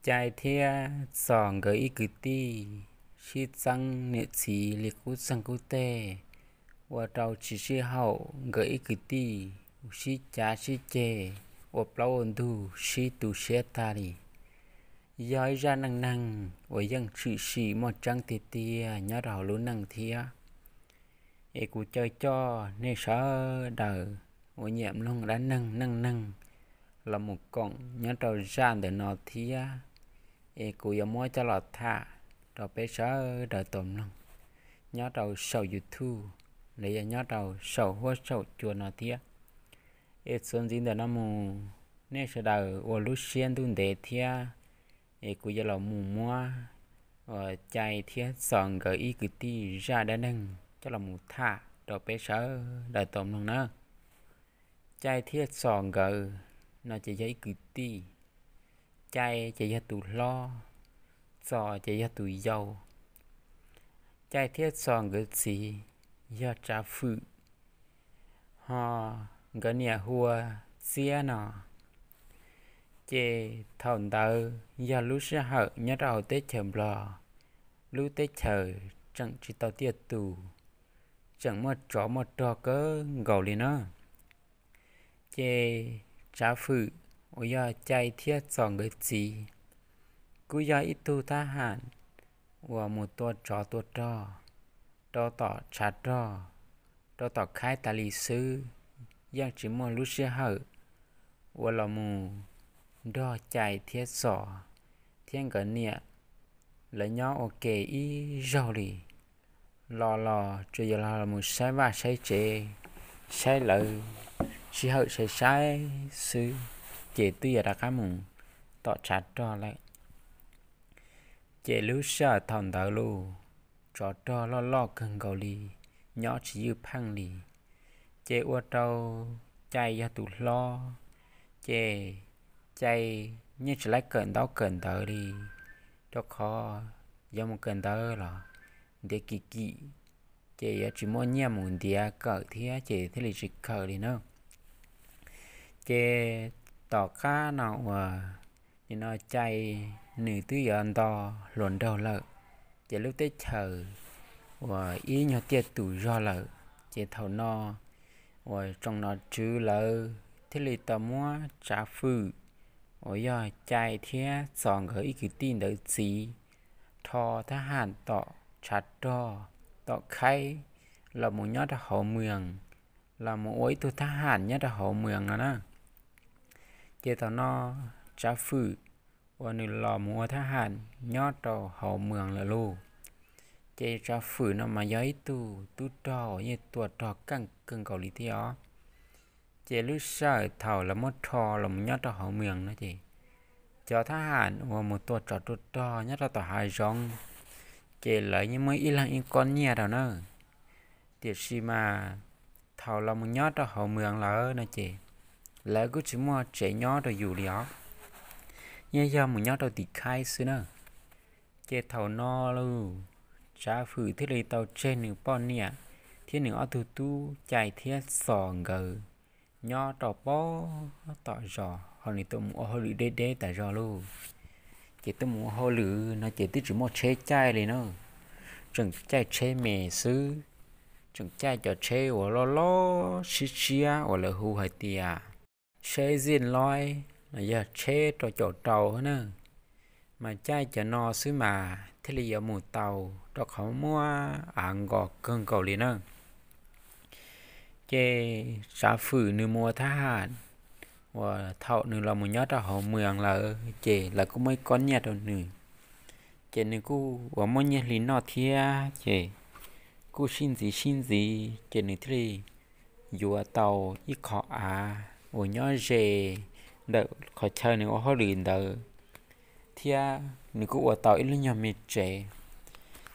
Cai thiab Txos nkawd ib kwv tij sib txeeb niam txiv li qub txeeg qub teg, ua rau tsis sib haum, nkawd ib kwv tij sib cav sib ceg, ua plaub ua ntug sib tu siab tag li. Yog ib zaj neej neeg uas yeej tshwm sim muaj tseeb tiag tiag nyob rau hauv lub neej thiab. Es kuv caw coj nej sawv daws uas nyiam mloog dab neeg neej neeg los mus koom nyob rau zaj ntawm no thiab. Es kuv yuav muab coj los tham rau peb sawv daws tau mloog nyob rau saum YouTube los yog nyob rau saum huab saum cua no thiab. Es txuas ntxiv ntawm no mus, nej sawv daws ua lub siab ntuj ntev thiab, es kuv yuav los mus muab uas Cai thiab Txos nkawd ib kwv tij zaj dab neeg coj los mus tham rau peb sawv daws tau mloog na. Cai thiab Txos nkawd no ces yog ib kwv tij. Cai ces yog tus hlob, Txos ces yog tus yau. Cai thiab Txos nkawd txiv yog Tsav Fwm, ho nkawd niam hu ua Txiab no. Ces thaum ntawd yog lub sij hawm nyob rau hauv teb chaws Nplog, lub teb chaws tseem tsis tau tiaj tus, tseem muaj tsov muaj rog kawg nkaus li na. Ces Tsav Fwm uas yog Cai thiab Txos nkawd txiv kuj yog ib tug thab ham uas mus tua tsov tua rog rau tom tshav rog, rau tom khaib tas li xwb, yeej tsis muaj lub sij hawm uas los mus nrog Cai thiab Txos thiab nkawd niam lawv nyob ua ke ib zaug li. Los los tsuas yog los mus saib vaj saib tsev, saib lawv sij hawm sai sai xwb, ces twb yuav rov qab mus tom tshav rog lawm. Ces lub sij hawm thaum ntawd los tsov rog loj loj kawg nkaus li, nyob tsis ywj pheej li. Ces ua rau Cai yog tus hlob, ces Cai yeej tsis laib kawm ntaub kawm ntawv li, rau qhov yog mus kawm ntawv los ntiav kim kim, ces yuav tsis muaj nyiaj mus ntiav kawm thiab ces thiaj li tsis kawm li na. Ces tom qab no uas nim no Cai nws twb yuav nto hluas nraug lawm, ces lub teb chaws uas ib nyuag tiaj tus zog lawm, ces thaum no uas tsoom nom tswv lawv thiaj li tau muab Tsav Fwm uas yog Cai thiab Txos nkawd ib kwv tij ntawd txiv rho thab ham tom tshav rog, tom khaib, los mus nyob rau hauv mwees, los mus ua ib tug thab ham nyob rau hauv mwees no na. Ces thaum no Tsav Fwm uas nws los mus ua thab ham nyob rau hauv mwees lawm lauj. Ces Tsav Fwm no mas yog ib tug tub rog uas yeej tua rog keej kawg nkaus li thiab os. Ces lub sij hawm thaum lawv muab rho los mus nyob rau hauv mwees no ces cov thab ham uas mus tua tsov tua rog nyob rau tom hav zoov, ces lawv yeej muaj ib leeg ib kob nyiaj rau na. Tiam sis mas thaum los mus nyob rau hauv mwees lawm no ces lawv kuj tsis muaj tsev nyob rau yus li os, yeej yog mus nyob rau tim khaib xwb na. Ces thaum no los Tsav Fwm thiaj li tau tseg nws poj niam thiab nws ob tug tub Cai thiab Txos nkawd nyob rau pem tom zos, ho nws tuaj mus ua hauj lwm deb deb tas zog lauj. Ces tuaj mus ua hauj lwm no ces twb tsis muaj tsheb caij li na, tseem caij tsheb me xwb, tseem caij cov tsheb uas loj loj siab siab uas lawv hu hais tias tsheb zij loib los yog tsheb rau caum rau na. Mas caij cov no xwb mas thiaj li yuav mus tau, rau qhov muaj av nkos kawg nkaus li na. Ces Tsav Fwm nws mus ua thab ham uas thaum nws los mus nyob rau hauv mwees lawm ces lawv kuj muaj ib kob nyiaj rau nws, ces nws kuj uas muaj nyiaj hli noj thiab ces kuj sib ntxiv sib ntxiv ces nws thiaj li yuav tau ib qho av uas nyob ze ntawm qhov chaw nws ua hauj lwm ntawd, thiab nws kuj ua tau ib lub nyuag me tsev.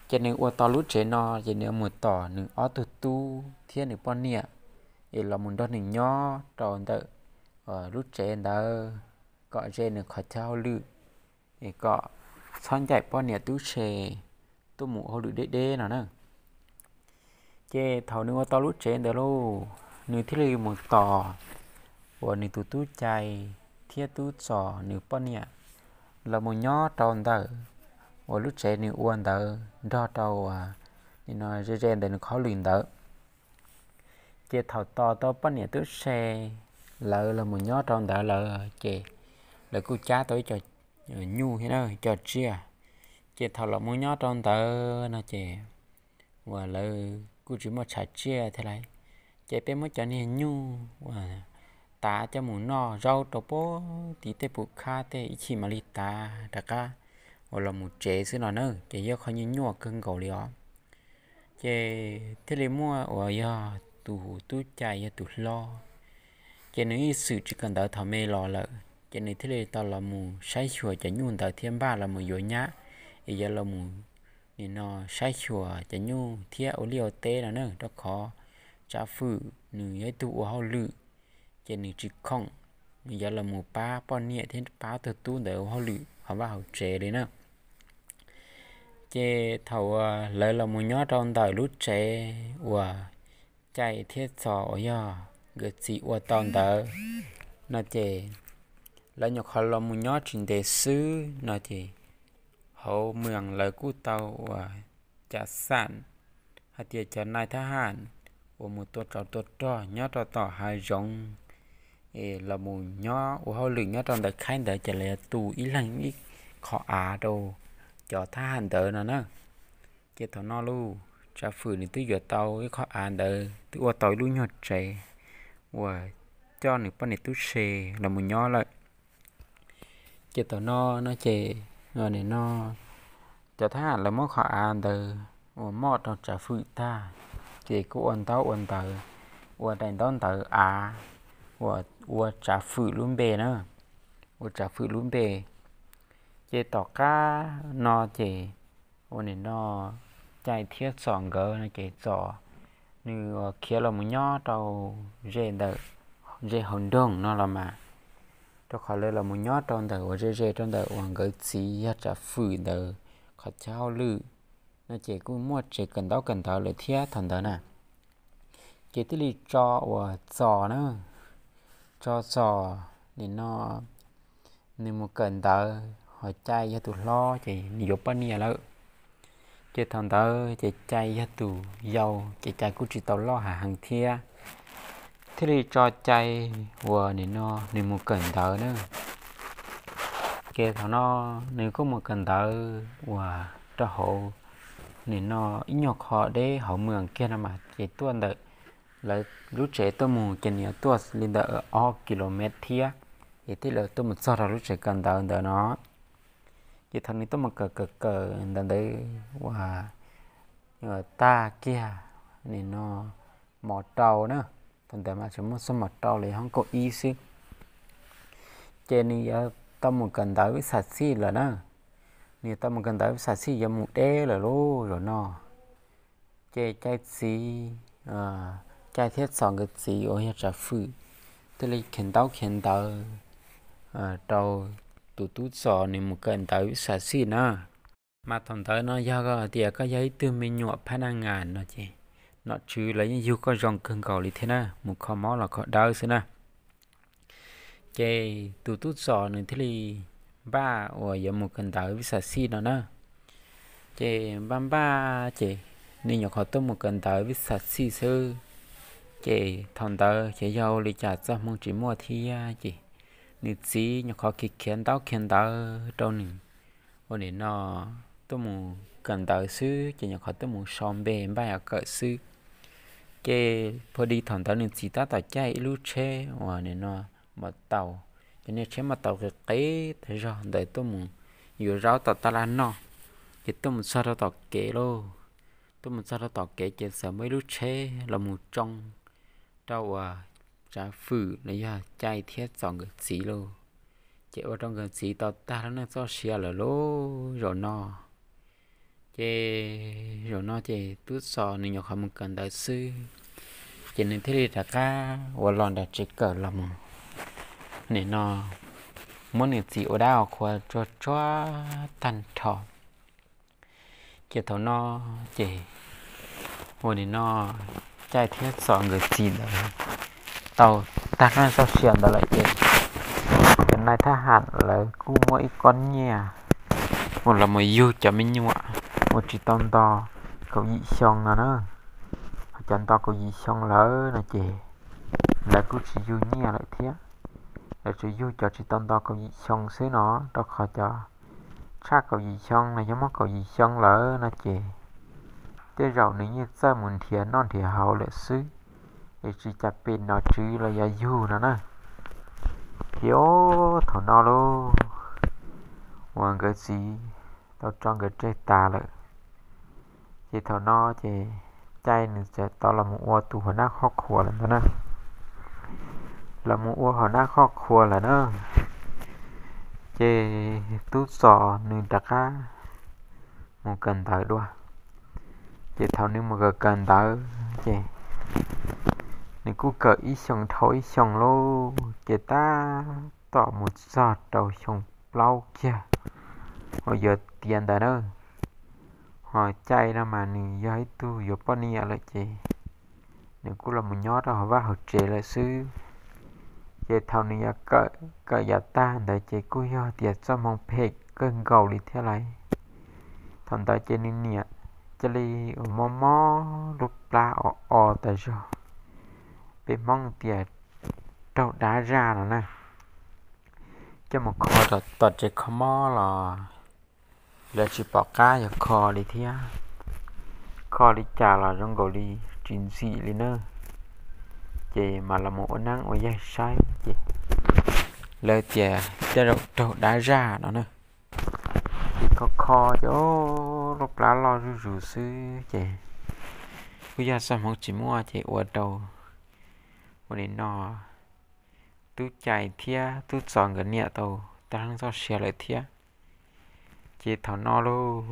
Ces nws ua tau lub tsev no ces nws mus tos nws ob tug tub thiab nws poj niam es los mus nrog nws nyob rau ntawm lub tsev ntawd kom ze nws qhov chaw hauj lwm, es kom txhob ncaim poj niam tub se tuaj mus hauj lwm deb deb no na. Ces thaum nws ua tau lub tsev ntawd lauj, nws thiaj li mus tos uas nws tus tub Cai thiab tub Txos nws poj niam los mus nyob rau ntawm uas lub tsev nws ua ntawd nrog rau uas nim no ze ze ntawm nws qhov lwm ntawd. Ces thaum tos tau poj niam tub se lawv los mus nyob rau ntawd lawm ces lawv kuj cab tau ib co nyuj thiab na, ib co tsiaj. Ces thaum los mus nyob rau ntawd no ces uas lawv kuj tsis muaj tshav tsiaj thiab lauj, ces peb muab cov niag nyuj uas tav coj mus noj zaub rau puag tim tej pum khab tej ib chim mam li tav rov qab uas los mus tsev xwb no na, ces yog qhov nyuaj nyuaj kawg nkaus li os. Ces thiaj li muaj uas yog tus tub Cai yog tus hlob, ces nws ib xwm tsis kawm ntawv thaum me los lawm, ces nws thiaj li tau los mus saib xyuas cov nyuj ntawd thiab npaj los mus yuav nyab es yuav los mus nim no saib xyuas cov nyuj thiab ua liaj ua teb no na, rau qhov Tsav Fwm nws yog ib tug ua hauj lwm, ces nws tsis khoom, nws yuav los mus pab poj niam thiab pab tug tub ntawd ua hauj lwm hauv vaj hauv tsev li na. Ces thaum uas lawv los mus nyob rau ntawm lub tsev uas Cai thiab Txos uas yog nkawd txiv ua tau ntawd no ces lawv nyuam qhuav los mus nyob tsis ntev xwb no ces hauv moos lawv kuj tau uas cas xam hais tias cov nais thab ham uas mus tua tsov tua rog nyob rau tom hav zoov es los mus nyob ua hauj lwm nyob rau ntawm khaib ntawd ces lawv yuav tu ib leeg ib qho av rau cov thab ham ntawd no na. Ces thaum no lauj, Tsav Fwm nws twb yuav tau ib qho av ntawd twb ua tau ib lub nyuag tsev uas coj nws poj niam tub se los mus nyob lawm. Ces thaum no no ces nim no cov thab ham lawv muab qhov av ntawd uas moj rau Tsav Fwm tag, ces kuj ua ntaub ua ntawv, ua daim ntaub ntawv av uas ua Tsav Fwm lub npe na, ua Tsav Fwm lub npe. Ces tom qab no ces ua nim no Cai thiab Txos nkawd no ces Txos nws khiav los mus nyob rau ze ntawm ze hauv nroog no los mas, rau qhov lawv los mus nyob rau ntawm uas ze ze rau ntawm uas nkawd txiv yog Tsav Fwm ntawd qhov chaw hauj lwm no ces kuj muaj tsev kawm ntaub kawm ntawv lawm thiab thaum ntawd na. Ces thiaj li tso uas Txos na, tso Txos nim no nws mus kawm ntawv, ho Cai yog tus hlob ces nws yuav poj niam lawm. Ces thaum ntawd ces Cai yog tus yau ces Cai kuj tsis tau loj hav heev thiab, thiaj li tso Cai uas nim no nws mus kawm ntawv na. Ces thaum no nws kuj mus kawm ntawv uas rau hauv nim no ib nyuag qho deb hauv moos kiag no mas ces tuaj ntawm lawv lub tsev tuaj mus ces nws yuav tuaj li ntawm ob kilomev thiab, ces thiaj li tuaj mus txog rau lub tsev kawm ntawv ntawd no. Ces thaum nws tuaj mus kawm kawm kawm ntawv ntawd uas tag kiag nim no mos rau na, thaum ntawd mas tseem muaj xub mos rau li hoob kaum ib xwb, ces nws yuav tau mus kawm ntawv vib xav xij lawm na. Nws yuav tau mus kawm ntawv vib xav xij yuav mus deb lawm lauj zaum no. Ces Cai txiv, Cai thiab Txos nkawd txiv uas yog Tsav Fwm thiaj li khiav ntaub khiav ntawv rau tus tub Txos nws mus kawm ntawv vib xav xij na. Mas thaum ntawd no yog tias koj yog ib tug me nyuam phab naj ngas no ces nom tswv lawv yeej yug koj zoo kawg nkaus li thiab na, mus kho mob los kho dawb xwb na. Ces tus tub Txos nws thiaj li npaj uas yuav mus kawm ntawv vib xav xij no na. Ces npaj npaj ces nws nyuam qhuav tuaj mus kawm ntawv vib xav xij xwb. Ces thaum ntawd ces yog ua li cas txoj hmoo tsis muaj thiab ces nws txiv nyuam qhuav khiav khiav ntaub khiav ntawv rau nws uas nim no tuaj mus kawm ntawv xwb ces nyuam qhuav tuaj mus sau npe npaj yuav kawm xwb. Ces pha di thaum ntawd nws txiv tab tom caij ib lub tsheb uas nim no mos taus, cov niag tsheb mos taus qis qis tas zog ntawd tuaj mus yuav zaub tom taj laj noj. Ces tuaj mus txog rau tom kev lauj, tuaj mus txog rau tom kev ces txawm muaj ib lub tsheb los mus tsoo rau uas Tsav Fwm los yog Cai thiab Txos nkawd txiv lauj. Ces ua rau nkawd txiv tau tag lub neej txoj sia lawm lauj zaum no. Ces zaum no ces tub Txos nws nyuam qhuav mus kawm ntawv xwb, ces nws thiaj li rov qab uas los nram tsev kawm los mus nim no muab nws txiv ua dab ua qhua tsuag tsuag tag nrho. Ces thaum no ces ua nim no Cai thiab Txos nkawd txiv ntawd tau tag lub neej txoj sia ntawd lawm ces cov nais thab ham lawv kuj muab ib kob nyiaj mus los mus yug cov me nyuam uas tsis tau nto kaum yim xyoo no na. Ho cov nto kaum yim xyoo lawm no ces lawv kuj tsis yug nyiaj lawm thiab. Lawv tsuas yug cov tsis tau nto kaum yim xyoo xwb no, rau qhov cov tshaj kaum yim xyoo los yog muaj kaum yim xyoo lawm no ces tej zaum nws yeej txawj mus nrhiav noj nrhiav haus lawm xwb, es tsis cas pem nom tswv los yog yug no na. Ces ob thaum no lauj, uas nkawd txiv tau tso nkawd tseg tas lawm, ces thaum no ces Cai nws txawm tau los mus ua tus hauv nab qhoj qhuas lawm ntag na. Los mus ua hauv nab qhoj qhuas lawm na, ces Tub Txos nws rov qab mus kawm ntawv dua. Ces thaum nws mus kawm kawm ntawv ces nws kuj kawm ib xyoos dhau ib xyoos lauj, ces tab tom mus txog rau xyoo plaub kiag uas yuav tiav ntawd na. Ho Cai no mas nws yog ib tug yuav poj niam lawm ces nws kuj los mus nyob rau hauv vaj hauv tsev lawm xwb. Ces thaum nws yuav kawm yav tag ntawd ces kuj yog tias txoj hmoo phem kawg nkaus li thiab lauj. Thaum ntawd ces nws niam cia li uas mob mob lub plab o o tas zog, peb Hmoob tias raug dab zaj no na. Coj mus kho tom tsev kho mob los lawv tsis pom qab yuav kho li thiab. Kho li cas los zoo nkaus li tsis ntxim li na. Ces mas los mus ua neeb ua yaig saib ces lawv tias tej zaum raug dab zaj no na. Ces kho kho ces lub plab loj zuj zus xwb ces kuj yog txoj hmoov tsis muaj ces ua rau ua li no Tub Cai thiab Tub Txos nkawd niam tau tag leej txoj sia lawm thiab. Ces thaum no lauj,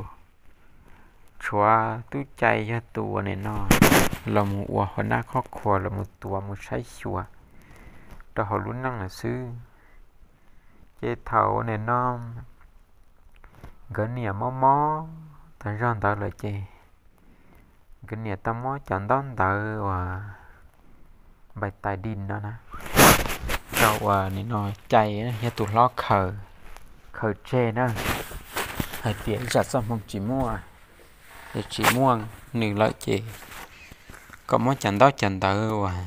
tshuav Tub Cai yog tus uas nim no los mus ua hauv nab qhoj qhuas los mus tuav mus saib xyuas rau hauv lub neej lawm xwb. Ces thaum uas nim no nkawd niam mob mob tag zog ntawd lawm ces nkawd niam tau muab cov ntaub ntawv uas npais tais dis no na rau uas nim no Cai yog tus hlob khaws, khaws tseg na, hais tias tsam txoj hmoo tsis muaj, es tsis muaj nws lawm ces kom muab cov ntaub cov ntawv uas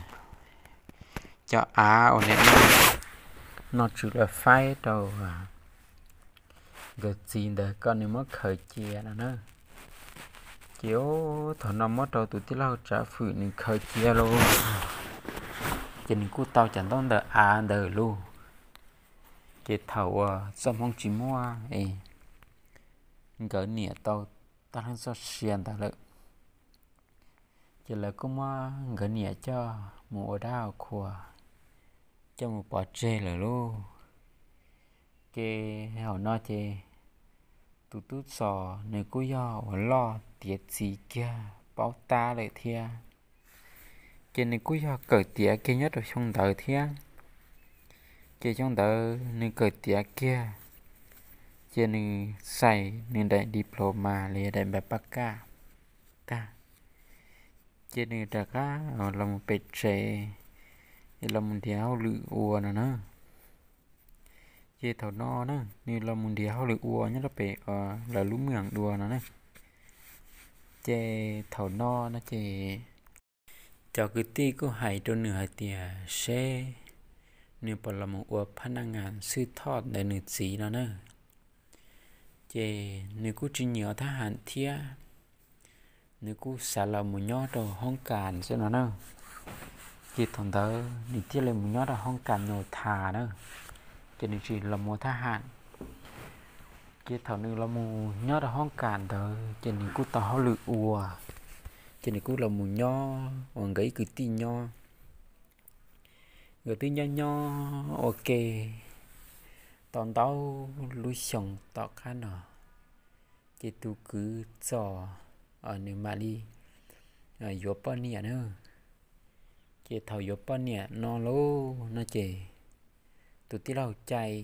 cov av uas nim no nom tswv lawv faib rau nkawd txiv ntawd kom nws muab khaws cia no na. Ces thaum no muab rau tus tij laug Tsav Fwm nws khaws cia lauj, ces nws kuj tau cov ntaub ntawv av ntawd lauj. Ces thaum uas txoj hmoo tsis muaj es nkawd niam tau tag leej txoj sia ntawd lawm, ces lawv kuj muab nkawd niam coj mus ua dab ua qhua, coj mus pov tseg lawm lauj. Ces thaum no ces tus Tub Txos nws kuj yog uas loj tiav txiv kiag paub tab lawm thiab. Ces nws kuj yog kawm tiav kiag nyob rau xyoo ntawd thiab. Ces xyoo ntawd nws kawm tiav kiag, ces nws xais nws daim diploma los yog daim npav paj kaj tag, ces nws rov qab los mus pem tsev, es los mus nrhiav hauj lwm ua no na. Ces thaum no na nws los mus nrhiav hauj lwm ua nyob rau pem lawv lub mweej dua no na. Ces thaum no no ces cov kwv tij kuj hais rau nws hais tias seb nws puas los mus ua phab naj ngas xwb thoj ntawd nws txiv no na. Ces nws kuj tsis nyiam thab ham thiab, nws kuj xav los mus nyob rau hoob kas xwb no na. Ces thaum ntawd nws thiaj li mus nyob rau hoob kas nus thas na, ces nws tsis los mus thab ham. Ces thaum nws los mus nyob rau hoob kas ntawd ces nws kuj tau hauj lwm ua, ces nws kuj los mus nyob uas nkawd ib kwv tij nyob. Nkawd twb nyob nyob ua ke tau ntau lub xyoo tom qab no, ces tus kwv Txos nws mam li yuav poj niam na. Ces thaum yuav poj niam no lauj no ces tus tij laug Cai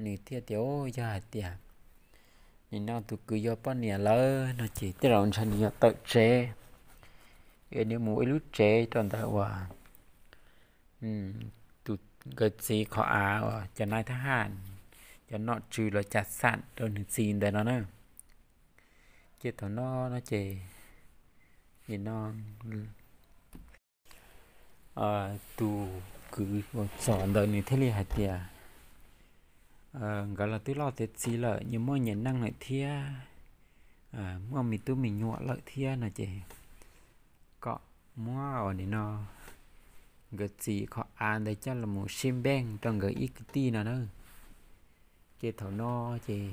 nws thiaj tias, Au, yog hais tias nim no tus kwv yuav poj niam lawm no ces tej zaum ntshe nws yuav tawm tsev, es nws mus ua ib lub tsev rau ntawm uas tus nkawd txiv qhov av uas cov nais thab ham, cov nom tswv lawv ca xam rau nws txiv ntawd no na. Ces thaum no no ces nim no tus kwv uas txom ntawd nws thiaj li hais tias nkawd los twb loj tiav txiv lawm, nyias muaj nyias neej lawm thiab, muaj me tub me nyuam lawm thiab no ces kom muab uas nim no nkawd txiv qhov av ntawd coj los mus sib npeej rau nkawd ib kwv tij no na. Ces thaum no ces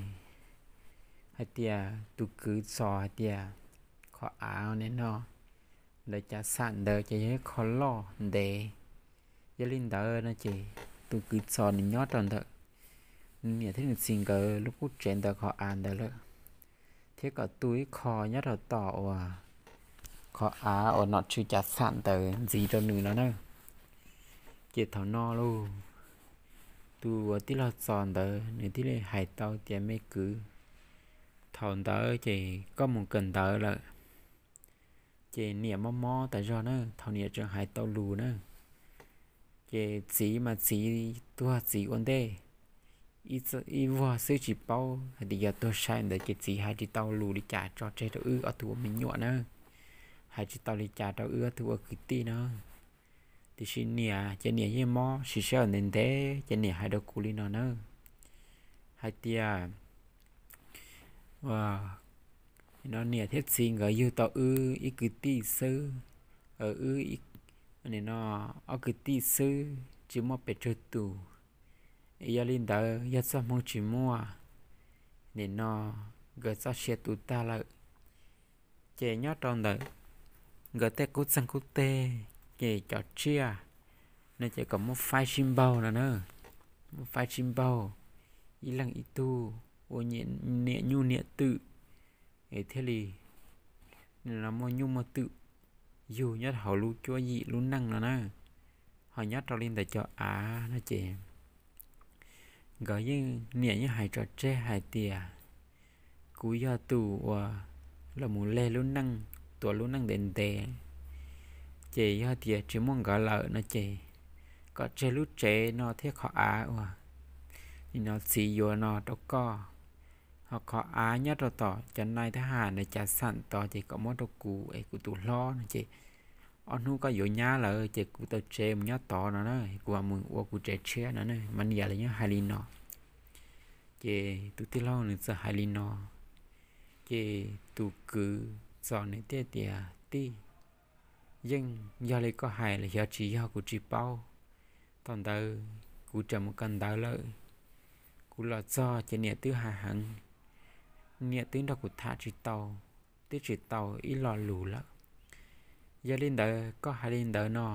hais tias tus kwv txom hais tias qhov av nim no lawv ca xam ntawd ces yog ib qho loj ntev. Yog li ntawd no ces tus kwv txom nws nyob rau ntawm nws niam thiab nws txiv nkawd lub qub tsev ntawd qhov av ntawd lawm, thiab kom tu ib qho nyob rau tom uas qhov av uas nom tswv ca xam ntawd ntxiv rau nws no na. Ces thaum no lauj, tus uas tij laug txom ntawd nws thiaj li hais tau tias me kwv, thaum ntawd ces koj mus kawm ntawv lawm, ces niam mob mob tas zog na, thaum niam tseem hais tau lus na, ces txiv mas txiv tuag txiv ua ntej ib vuag xwb tsis paub hais tias yog tuag sai ntawd ces txiv hais tsis tau lus li cas tso tseg rau wb ob tug ua me nyuam na, hais tsis tau li cas rau wb ob tug ua kwv tij na. Tiam sis niam ces niam yeej mob siv sij hawm ntev ntev ces niam hais rau kuv li no na, hais tias no niam thiab txiv nkawd yug tau wb ib kwv tij xwb, wb no ob kwv tij xwb tsis muaj pes tsawg tus. Yog li ntawd yog txoj hmoo tsis muaj, nim no nkawd txoj sia tu tag lawm, ces nyob rau ntawm nkawd tej qub txeeg qub teg ces cov tsiaj no ces kom muab faib sib npaug no na, muab faib sib npaug ib leeg ib tug ua niam nyuj niam twm, es thiaj li muaj nyuj muaj twm yug nyob hauv lub cuab yim lub neej no na. Ho nyob rau li ntawm cov av no ces nkawd yeej, niam yeej hais tso tseg hais tias kuv yog tus uas los mus leg lub neej, tuav lub neej ntev ntev, ces yog tias tsis muaj nkawd lawm no ces kom tseg lub tsev no thiab qhov av uas nim no txiv yuav no rau koj, ho qhov av nyob rau tom cov nai thab ham ntawd cav xam tod ces kom muab rau kuv es kuv tus hlob no ces ob hnub koj yuav nyab lawm ces kuv tau tsev mus nyob tod no na, kuv mam mus ua kuv tsev tshiab no na. Mas niam lawv nyob hais li no, ces tus tij laug nws txawm hais li no, ces tus kwv txom nws thiaj tias tij, yeej yog li koj hais los xyov tsis yog kuv tsis paub. Thaum ntawd kuv tseem mus kawm ntawv lawm, kuv los txog ces niam twb hais heev, niam twb nrog kuv tham tsis tau, twb tsis tau ib lo lus lawm. Yog li ntawd koj hais li ntawd no,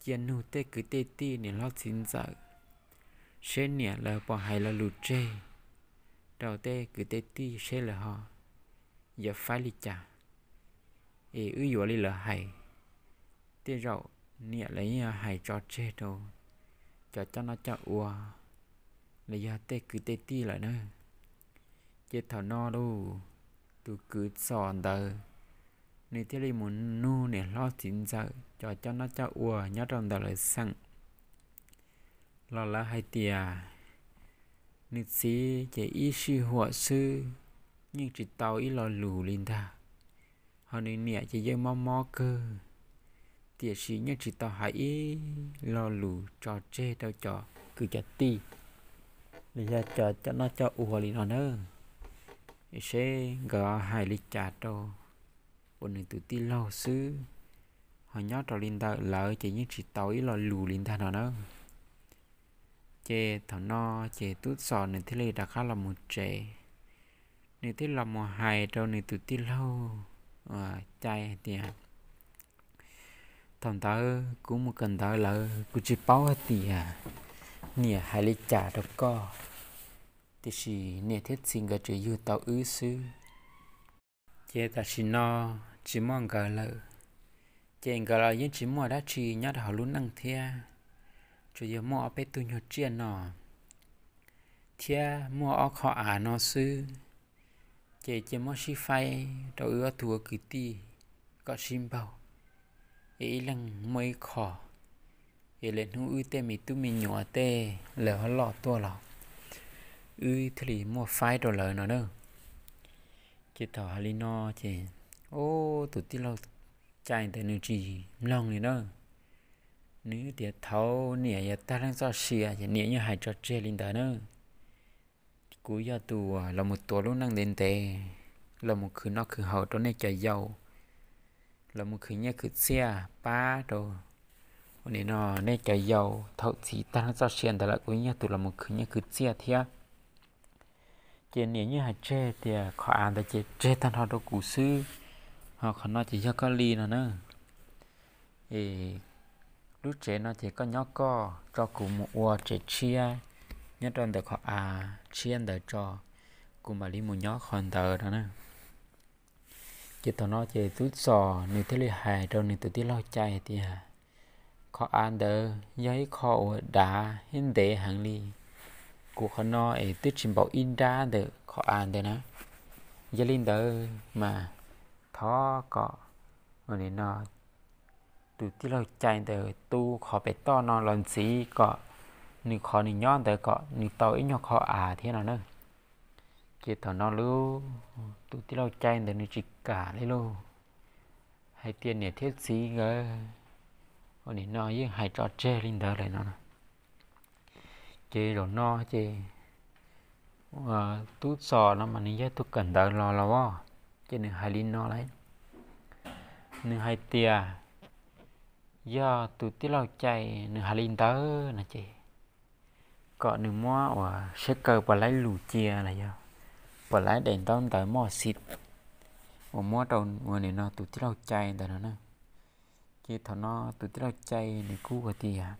cia nug tej kwv tej tij niam hlob txiv ntxawm seb niam lawv puas hais lo lus tseg rau tej kwv tej tij seb lawv ho yuav faib li cas, es wb yuav li lawv hais. Tej zaum niam lawv yeej hais tso tseg rau cov coj noj coj ua los yog tej kwv tej tij lawm na. Ces thaum no lauj, tus kwv txom ntawd nws thiaj li mus nug niam hlob txiv ntxawm cov coj noj coj ua nyob rau ntawm lawv xeem los lawv hais tias nws txiv ces ib sij huam xwb, yeej tsis tau ib lo lus li ntag. Ho nws niam ces yeej mob mob kawg, tiam sis yeej tsis tau hais ib lo lus tso tseg rau cov kwv cov tij los yog cov coj noj coj ua li no na. Seb nkawd hais li cas rau uas nws tus tij laug xwb, ho nyob rau li ntawm lawv ces yeej tsis tau ib lo lus li ntag no na. Ces thaum no ces tub txom nws thiaj li rov qab los mus tsev, nws thiaj los mus hais rau nws tus tij laug cai hais tias, thaum ntawd kuv mus kawm ntawv lawm kuv tsis paub hais tias niam hais li cas rau koj, tiam sis niam thiab txiv nkawd tsuas yug tau wb xwb. Ces tam sim no tsis muaj nkawd lawm, ces nkawd los yeej tsis muaj dab tsi nyob rau hauv lub neej thiab, tsuas yog muaj ob peb tug nyuag tsiaj no thiab muaj ob qho av no xwb. Ces cia muab sib faib rau wb ob tug ua kwv tij kom sib npaug, es ib leeg muaj ib qho, es lwm hnub wb tej me tub me nyuam tej lawv ho loj tuaj los wb thiaj li muaj faib rau lawv no na. Ces thaum hais li no ces, ub, tus tij laug Cai ntawd nws tsis mloog li na. Nws tias thaum niam yog tag leej txoj sia ces niam yeej hais tso tseg li ntawd na. Kuv yog tus los mus tuav lub neej ntev ntev, los mus khwv noj khwv haus rau nej cov yau, los mus khwv nyiaj khwv txiaj pab rau, ua li no, nej cov yau. Thaum txiv tag leej txoj sia ntawd lawm kuv yeej yog tus los mus khwv nyiaj khwv txiaj thiab. Ces niam yeej hais tseg tias qhov av ntawd ces tseg tag nrho rau kuv xwb, ho qhov no ces yog koj li no na. Es lub tsev no ces koj nyob koj, tso kuv mus ua tsev tshiab nyob rau ntawm qhov av tshiab ntawd tso, kuv mam li mus nyob qhov ntawd no na. Ces thaum no ces Tub Txos nws thiaj li hais rau nws tus tij laug Cai hais tias, qhov av ntawd yog ib qho uas dav thiab ntev heev li. Kuv qhov no es twb tsis npaum ib nrab ntawm qhov av ntawd na. Yog li ntawd mas thov kom, ua li no, tus tij laug Cai ntawd tu qhov pem toj no los ntxiv kom nws qhov nws nyob ntawd kom nws tau ib nyuag qhov av thiab no na. Ces thaum no lub, tus tij laug Cai ntawd nws tsis kam li lauj, hais tias niam thiab txiv nkawd, ua li no, yeej hais tso tseg li ntawd lawm no. Ces zaum no ces Tub Txos no mas nws yog tus kawm ntawv los los os, ces nws hais li no lauj. Nws hais tias yog tus tij laug Cai nws hais li ntawd no ces kom nws muab uas seb kawg puas laib lus cia los yog puas laib daim ntaub ntawv moj xim uas muab rau, ua li no, tus tij laug Cai ntawd no na. Ces thaum no tus tij laug Cai nws kuj hais tias,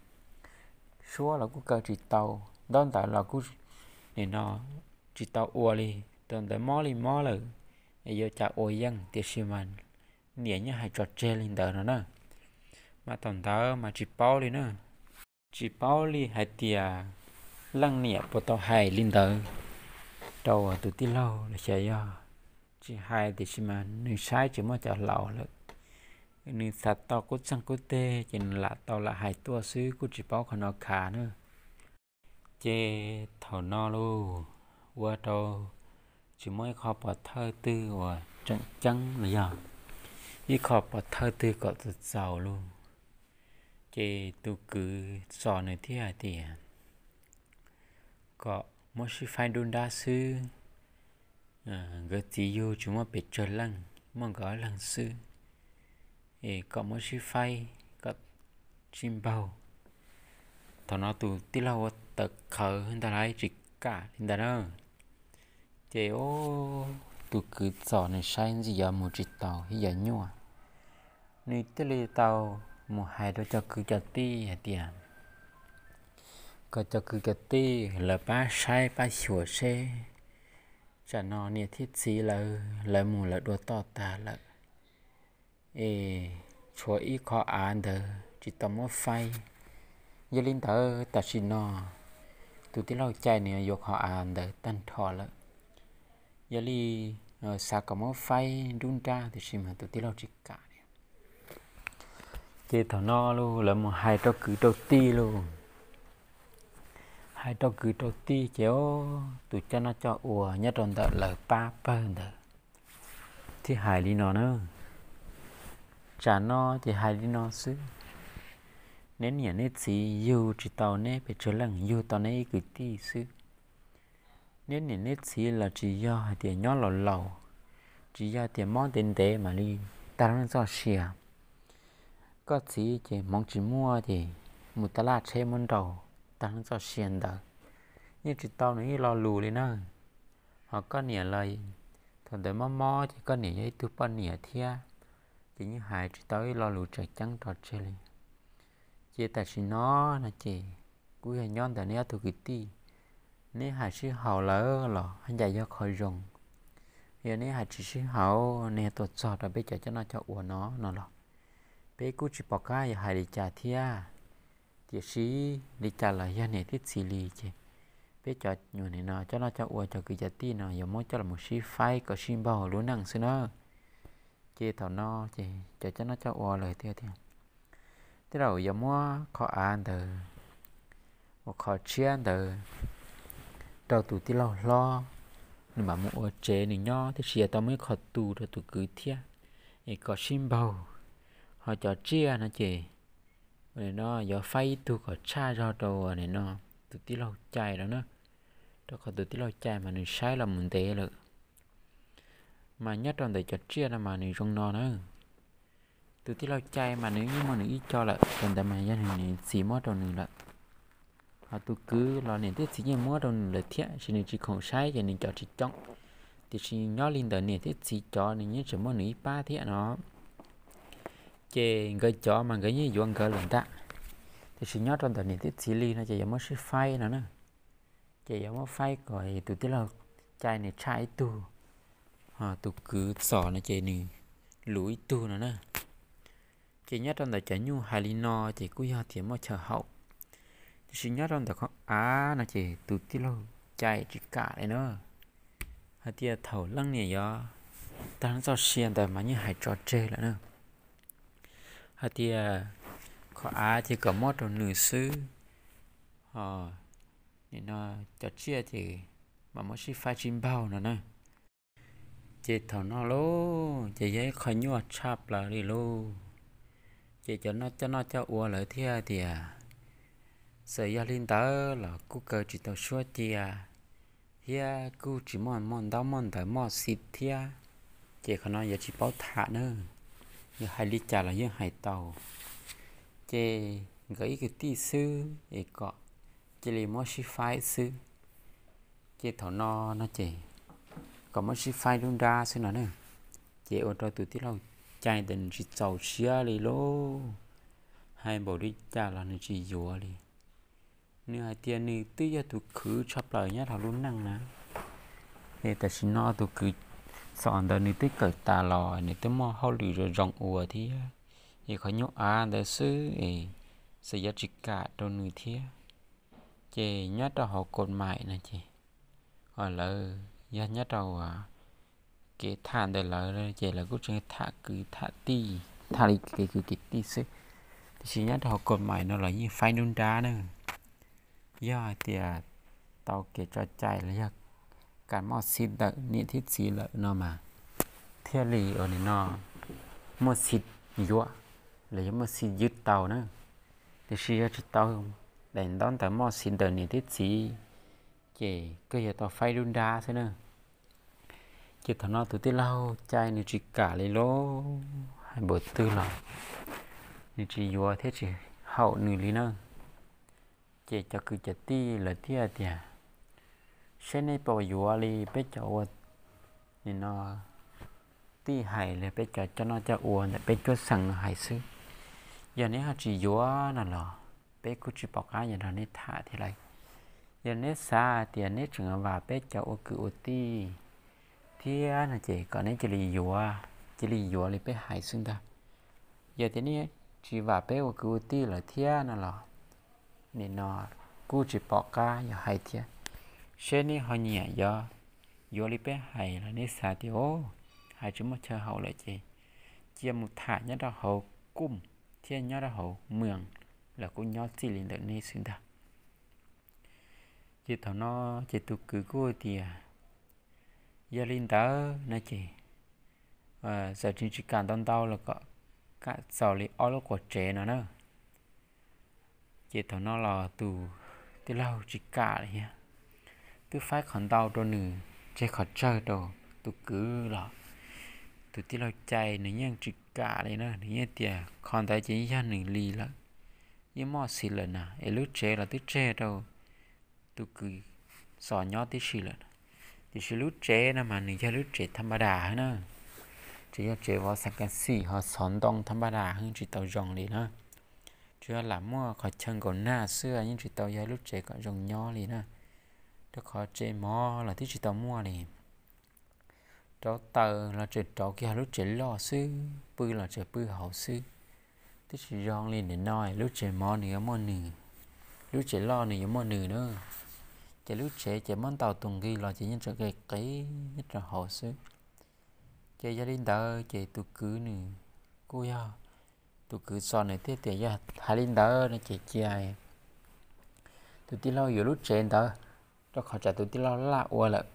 suab los kuj kaw tsis tau, ntaub ntawv los kuj, nim no, tsis tau ua li, tus ntawd mob li mob lawm, es yuav cas ua yeej, tiam sis mas niam yeej hais tso tseg li ntawd no na. Mas thaum ntawd mas tsis paub li na, tsis paub li hais tias leej niam puas tau hais li ntawd rau tus tij laug los xyov yog tsis hais, tiam sis mas nws saib tsis muaj cov laus lawm, nws xav tau qub txeeg qub teg ces nws lam tau lam hais tuaj xwb, kuj tsis paub qhov no khav na. Ces thaum no lauj, ua rau tsis muaj ib qho pov thawj twg uas tseem ceeb los yog ib qho pov thawj twg kom txaus txaus lauj. Ces tus kwv Txos nws thiaj hais tias kom muab sib faib nruab nrab xwb, nkawd txiv yug tsis muaj pes tsawg leej, muaj nkawd ob leeg xwb, es kom muab sib faib kom sib npaug. Thaum no tus tij laug ua tawv qhawv ntag lauj, tsis kam li ntawd na. Ces tus kwv Txos nws saib ntxim yuav mus tsis tau thiab yuav nyuaj, nws thiaj li tau mus hais rau cov kwv cov tij hais tias kom cov kwv cov tij lawv pab saib pab xyuas seb, tsam no niam thiab txiv lawv, lawv mus lawv dua toj tag lawm, es tshuav ib qho av ntawd tsis tau muab faib. Yog li ntawd tam sim no tus tij laug Cai nws yuav qhov av ntawd tag nrho lawm. Yog li xav kom muab faib nruab nrab, tiam sis mas tus tij laug tsis kam li. Ces thaum no lauj, lawv mus hais rau kwv rau tij lauj. Hais rau kwv rau tij ces tus coj noj coj ua nyob rau ntawm lawv pab pawg ntawd thiaj hais li no na. Tsam no ces hais li no xwb, neb niam neb txiv yug tsis tau neb pes tsawg leej, yug tau neb ib kwv tij xwb. Neb niam neb txiv los tsis yog hais tias nyob laus laus, tsis yog tias mob ntev ntev mam li tag leej txoj sia. Koj txiv ces hmoov tsis muaj ces mus taj laj tsheb muab nrau tag leej txoj sia ntawd, yeej tsis tau nws ib lo lus li na. Ho koj niam los thaum ntawd mob mob ces koj niam yog ib tug poj niam thiab, ces yeej hais tsis tau ib lo lus tseem ceeb rau tseg li. Ces tam sim no no ces kuv yog nyob ntawm neb ob tug kwv tij, neb hais sib haum lawm los haj yam yog qhov zoo. Yog neb hais tsis sib haum, neb tuaj txog rau peb cov coj noj coj ua no no los peb kuj tsis pom qab yuav hais li cas thiab. Tiam sis li cas los yog niam thiab txiv li ces peb cov nyuam nim no coj noj coj ua, cov kwv cov tij no yuav muab coj los sib faib kom sib npaug lub neej xwb na. Ces thaum no ces cov coj noj coj ua lawv thiaj tias, tej zaum yuav muab qhov av ntawd uas qhov tshiab ntawd rau tus tij laug hlob, nws mam mus ua tsev nws nyob, tiam sis yuav tau muab ib qho tu rau tus kwv thiab, es kom sib npaug. Ho cov tsiaj no ces ua li no yuav faib ib tug kom tshaj zog rau ua li no tus tij laug Cai no na, rau qhov tus tij laug Cai mas nws saib los mus ntev lawm. Mas nyob rau ntawm cov tsiaj no mas nws zoo no na. Tus tij laug Cai mas nws yeej muaj nws ib co lawm, cov ntawd mas yog nws niam txiv muab rau nws lawm. Ho tus kwv los niam thiab txiv yeej muab rau nws lawm thiab, sis nws tsis khoom saib ces nws cov tsis coob. Tiam sis nyob li ntawm niam thiab txiv cov nws yeej tseem muaj nws ib pab thiab no. Ces nkawd cov mas nkawd yeej yuav nkawd lawm ntag. Tiam sis nyob rau ntawm niam thiab txiv li no ces yuav muab sib faib no na. Ces yuav muab faib kom tus tij laug Cai nws tshaj ib tug, ho tus kwv Txos no ces nws luv ib tug no na. Ces nyob rau ntawm cov nyuj hais li no ces kuj yog tias muaj chaw haum. Tiam sis nyob rau ntawm qhov av no ces tus tij laug Cai tsis kam li na. Hais tias thaum leej niam yuav tag leej txoj sia ntawd mas yeej hais tso tseg lawm na. Hais tias qhov av ces kom muab rau nws xwb, ho nim no cov tsiaj ces mam muab sib faib sib npaug no na. Ces thaum no lauj ces yog ib qho nyuaj tshaj plaws li lauj. Ces cov noj coj noj coj ua lawv thiaj tias, txawm yog li ntawd los kuj kaw tsis tau suab cia, thiab kuj tsis muaj muaj ntaub muaj ntawv muaj xib thiab. Ces qhov no yuav tsis paub tham na, yog hais li cas los yeej hais tau. Ces nkawd ib kwv tij xwb es kom cia li muab sib faib xwb. Ces thaum no no ces kom muab sib faib dub nrab xwb no na. Ces ua rau tus tij laug Cai ntawd nws tsis txaus siab li lauj, hais npaum li cas los nws tsis yuav li. Nws hais tias nws twb yog tus khwv tshaj plaws nyob rau lub neej na, es tam sim no tus kwv Txos ntawd nws twb kawm tas los nws twb muaj hauj lwm zoo zoo ua thiab, es qhov nyuj av ntawd xwb es txawm yuav tsis kam rau nws thiab. Ces nyob rau hauv kaum maim no ces lawv yog nyob rau kev tham ntawm lawv ces lawv kuj tseem tham kwv tham tij, tham li kev kwv kev tij xwb. Tiam sis nyob rau hauv kaum maim no los yeej faib dub nrab na. Yog hais tias tau kev tso cai los yog kam muaj xib ntawm niam thiab txiv lawm no mas thiaj li ua li no muaj xib yuav los yog muaj xib ywj tau na. Tiam sis yog tsis tau daim ntaub ntawv muaj xib ntawm niam thiab txiv ces kawg yuav tau faib dub nrab xwb na. Ces thaum no tus tij laug Cai nws tsis kam li lauj, hais npaum twg los nws tsis yuav thiab tsis haum nws li na. Ces cov kwv cov tij lawv thiaj tias, seb neb puas yuav li peb cov ua nim no tij hais li peb cov coj noj coj ua ntawm peb cuab xeem no hais xwb. Yog neb ho tsis yuav no los peb kuj tsis pom qab yuav nrog neb tham thiab lauj. Yog neb xav tias neb tseem vam peb cov ua kwv ua tij thiab no ces kom neb cia li yuav, cia li yuav li peb hais xwb ntag. Yog tias neb tsis vam peb ua kwv ua tij lawm thiab no los nim no kuj tsis pom qab yuav hais thiab. Seb neb ho nyiam yuav, yuav li peb hais los neb xav tias, o, hais tsis muaj chaw haum lawm ces cia mus tham nyob rau hauv kuj thiab nyob rau hauv mws los kuj nyob txij li ntawm neb xwb ntag. Ces thaum no ces tus kwv kuj tias, yog li ntawd no ces txawm tsis kam ntau ntau los kom kam txaus li ob lub quas tsev no na. Ces thaum no los tus tij laug tsis kam li thiab, twb faib qhov ntau rau nws tseg qhov tsawg rau tus kwv los tus tij laug Cai nws yeej tsis kam li na, nws yeej tias qhov ntawd ces yog nws li lawm, yeej muaj xib lawm na, es lub tsev los twb tseg rau tus kwv Txos nyob tib si lawm. Tiam sis lub tsev no mas nws yog lub tsev thaj npaj das na, tsev yog tsev vov xas kas xim ho xov ntoo thaj npaj das, tsis tau zoo li na. Tsuas yog lam muaj qhov chaw nkaum nag xwb, yeej tsis tau yog lub tsev kom zoo nyob li na. Rau qhov tsev mov los twb tsis tau muaj li. Rauv taws los tseem rauv kiag lub tsev loj xwb, pw los tseem pw hauv xwb. Twb tsis zoo li nim no, lub tsev mov nws yuav muaj nws, lub tsev loj nws yuav muaj nws na. Ces lub tsev ces muab ntaus tus nqi los ces yeej tseem qis qis rau hauv xwb. Ces yog li ntawd ces tus kwv nws kuj yog tus kwv Txos nws thiaj tias yog hais li ntawd no ces cia tus tij laug yuav lub tsev ntawd, rau qhov tsam tus tij laug laj ua lawm,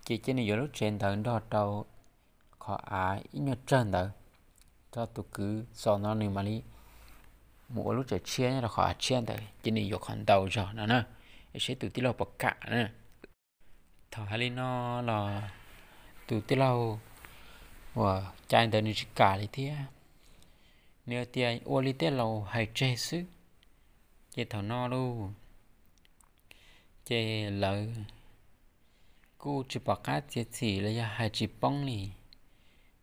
ces cia nws yuav lub tsev ntawd nrog rau qhov av ib nyuag tsawg ntawd, rau tus kwv Txos no nws mam li mus ua lub tsev tshiab nyob rau qhov av tshiab ntawd, ces nws yuav qhov ntau zog no na, es seb tus tij laug puas kam na. Thaum hais li no los tus tij laug uas cai ntawd nws tsis kam li thiab, nws tias ua li tej laus hais tseg xwb. Ces thaum no lauj, ces lawv kuj tsis pom qab txiav txim los yog hais tsis poob li.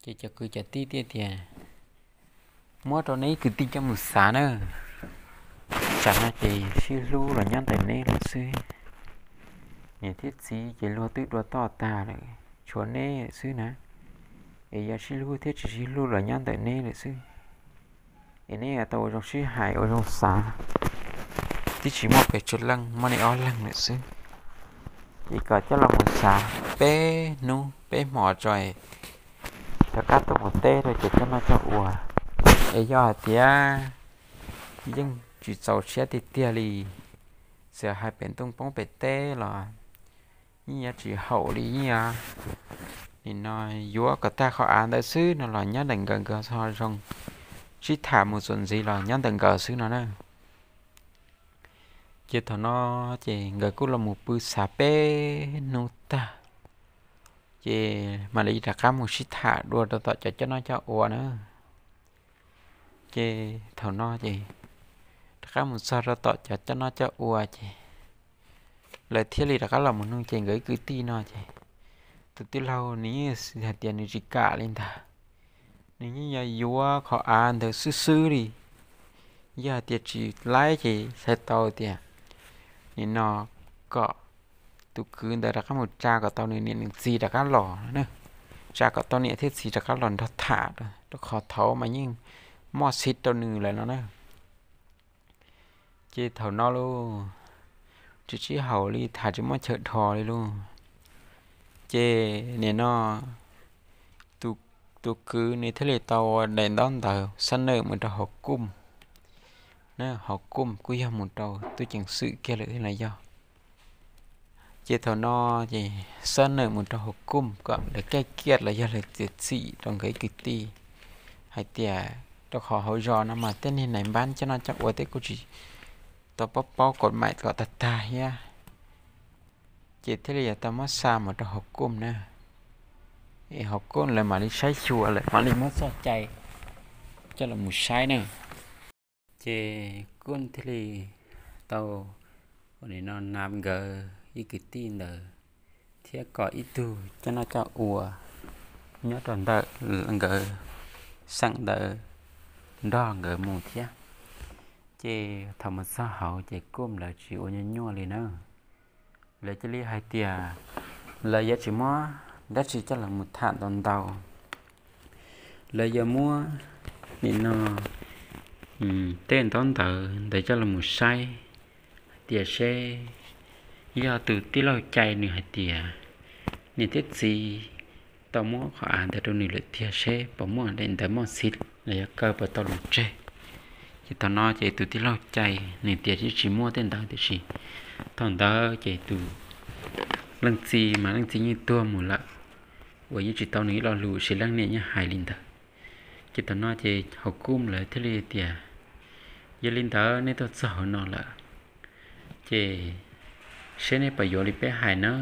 Ces cov kwv cov tij thiaj tias muab rau neb ib kwv tij coj mus xav na, tsam no ces sib hlub los nyob ntawm neb lawm xwb, niam thiab txiv ces luag twb dua toj tag lawm, tshuav neb lawm xwb na. Es yog sib hlub thiab tsis sib hlub los nyob ntawm neb lawm xwb. Es neb yuav tau ua zoo sib hais ua zoo xav, twb tsis muaj pes tsawg leej, muaj nej ob leeg lawm xwb. Ces kom coj los mus xav peb hnub peb hmos tso, rov qab tuaj mus teb rau cov coj noj coj ua. Es yog hais tias yeej tsis txaus siab tiag tiag li, txawm hais pem ntooj poob pem teb los yeej yuav tsis haum li, yeej yuav nim no yuav kom tag qhov av ntawd xwb no los nyob ntawm nkawd nkawd ho zoo sib tham mus txuas ntxiv los nyob ntawm nkawd xwb no na. Ces thaum no ces nkawd kuj los mus pw xav peb hnub tag, ces mam li rov qab mus sib tham dua rau tom cov coj noj coj ua na. Ces thaum no ces rov qab mus txog rau tom cov coj noj coj ua ces lawv thiaj li rov qab los mus nug ces nkawd ib kwv tij no ces tus tij laug nws yeej hais tias nws tsis kam li ntag, nws yeej yuav yuav qhov av ntawd xwb xwb li. Yog hais tias tsis laib ces hais tau tias nim no kom tus kwv ntawd rov qab mus tsa kom tau nws niam nws txiv rov qab los na, tsa kom tau niam thiab txiv rov qab los nrog tham, rau qhov thaud mas yeej muaj xiv rau nws lawm no na. Ces thaum no lauj, tsis sib haum li, tham tsis muaj chaw dhos li lauj. Ces nim no tus kwv nws thiaj li tau ua daim ntaub ntawv xab nawm mus rau hauv kuj, hauv kuj kuj yog mus rau tub ceev xwm kiag lawm thiab los yog. Ces thaum no ces xab nawm mus rau hauv kuj kom lawv kaij kiaj los yog lawv txiav txim rau nkawd ib kwv tij hais tias rau qhov hauv zos no mas tej niag nais npab coj noj coj ua tej kuj tsis tau paub paub kom maim kom tag tag thiab. Ces thiaj li yuav tau muab xa mus rau hauv kuj na. Es hauv kuj lawv mam li saib xyuas lawm mam li muab txoj cai coj los mus saib na. Ces kuj thiaj li tau ua nim no nab nkawd ib kwv tij ntawd thiab kom ib tug coj noj coj ua nyob rau ntawm nkawd xeem ntawd nrog nkawd mus thiab. Ces thaum mus txog hauv ces kuj lawv tsis ua nyuaj nyuaj li na. Lawv cia li hais tias lawv yuav tsis muab dab tsi coj los mus tham ntau ntau. Lawv yuav muab nim no tej ntaub ntawv ntawd coj los mus saib hais tias seb yog tus tij laug cai nws hais tias niam thiab txiv tau muab qhov av ntawd rau nws lawm tiag seb puas muaj daim ntawv moj xij los yog kaw puas tau lus tseg. Ces thaum no ces tus tij laug cai nws tias tsis muaj tej ntawd tiam sis thaum ntawd ces tus leej txiv mas leej txiv yeej tuag mus lawm, uas yeej tsis tau nws ib lo lus seb leej niam yeej hais li ntawd. Ces thaum no ces hauv kuj lawv thiaj li tias yog li ntawd nej tuaj txog hauv no lawm ces seb nej puas yuav li peb hais na.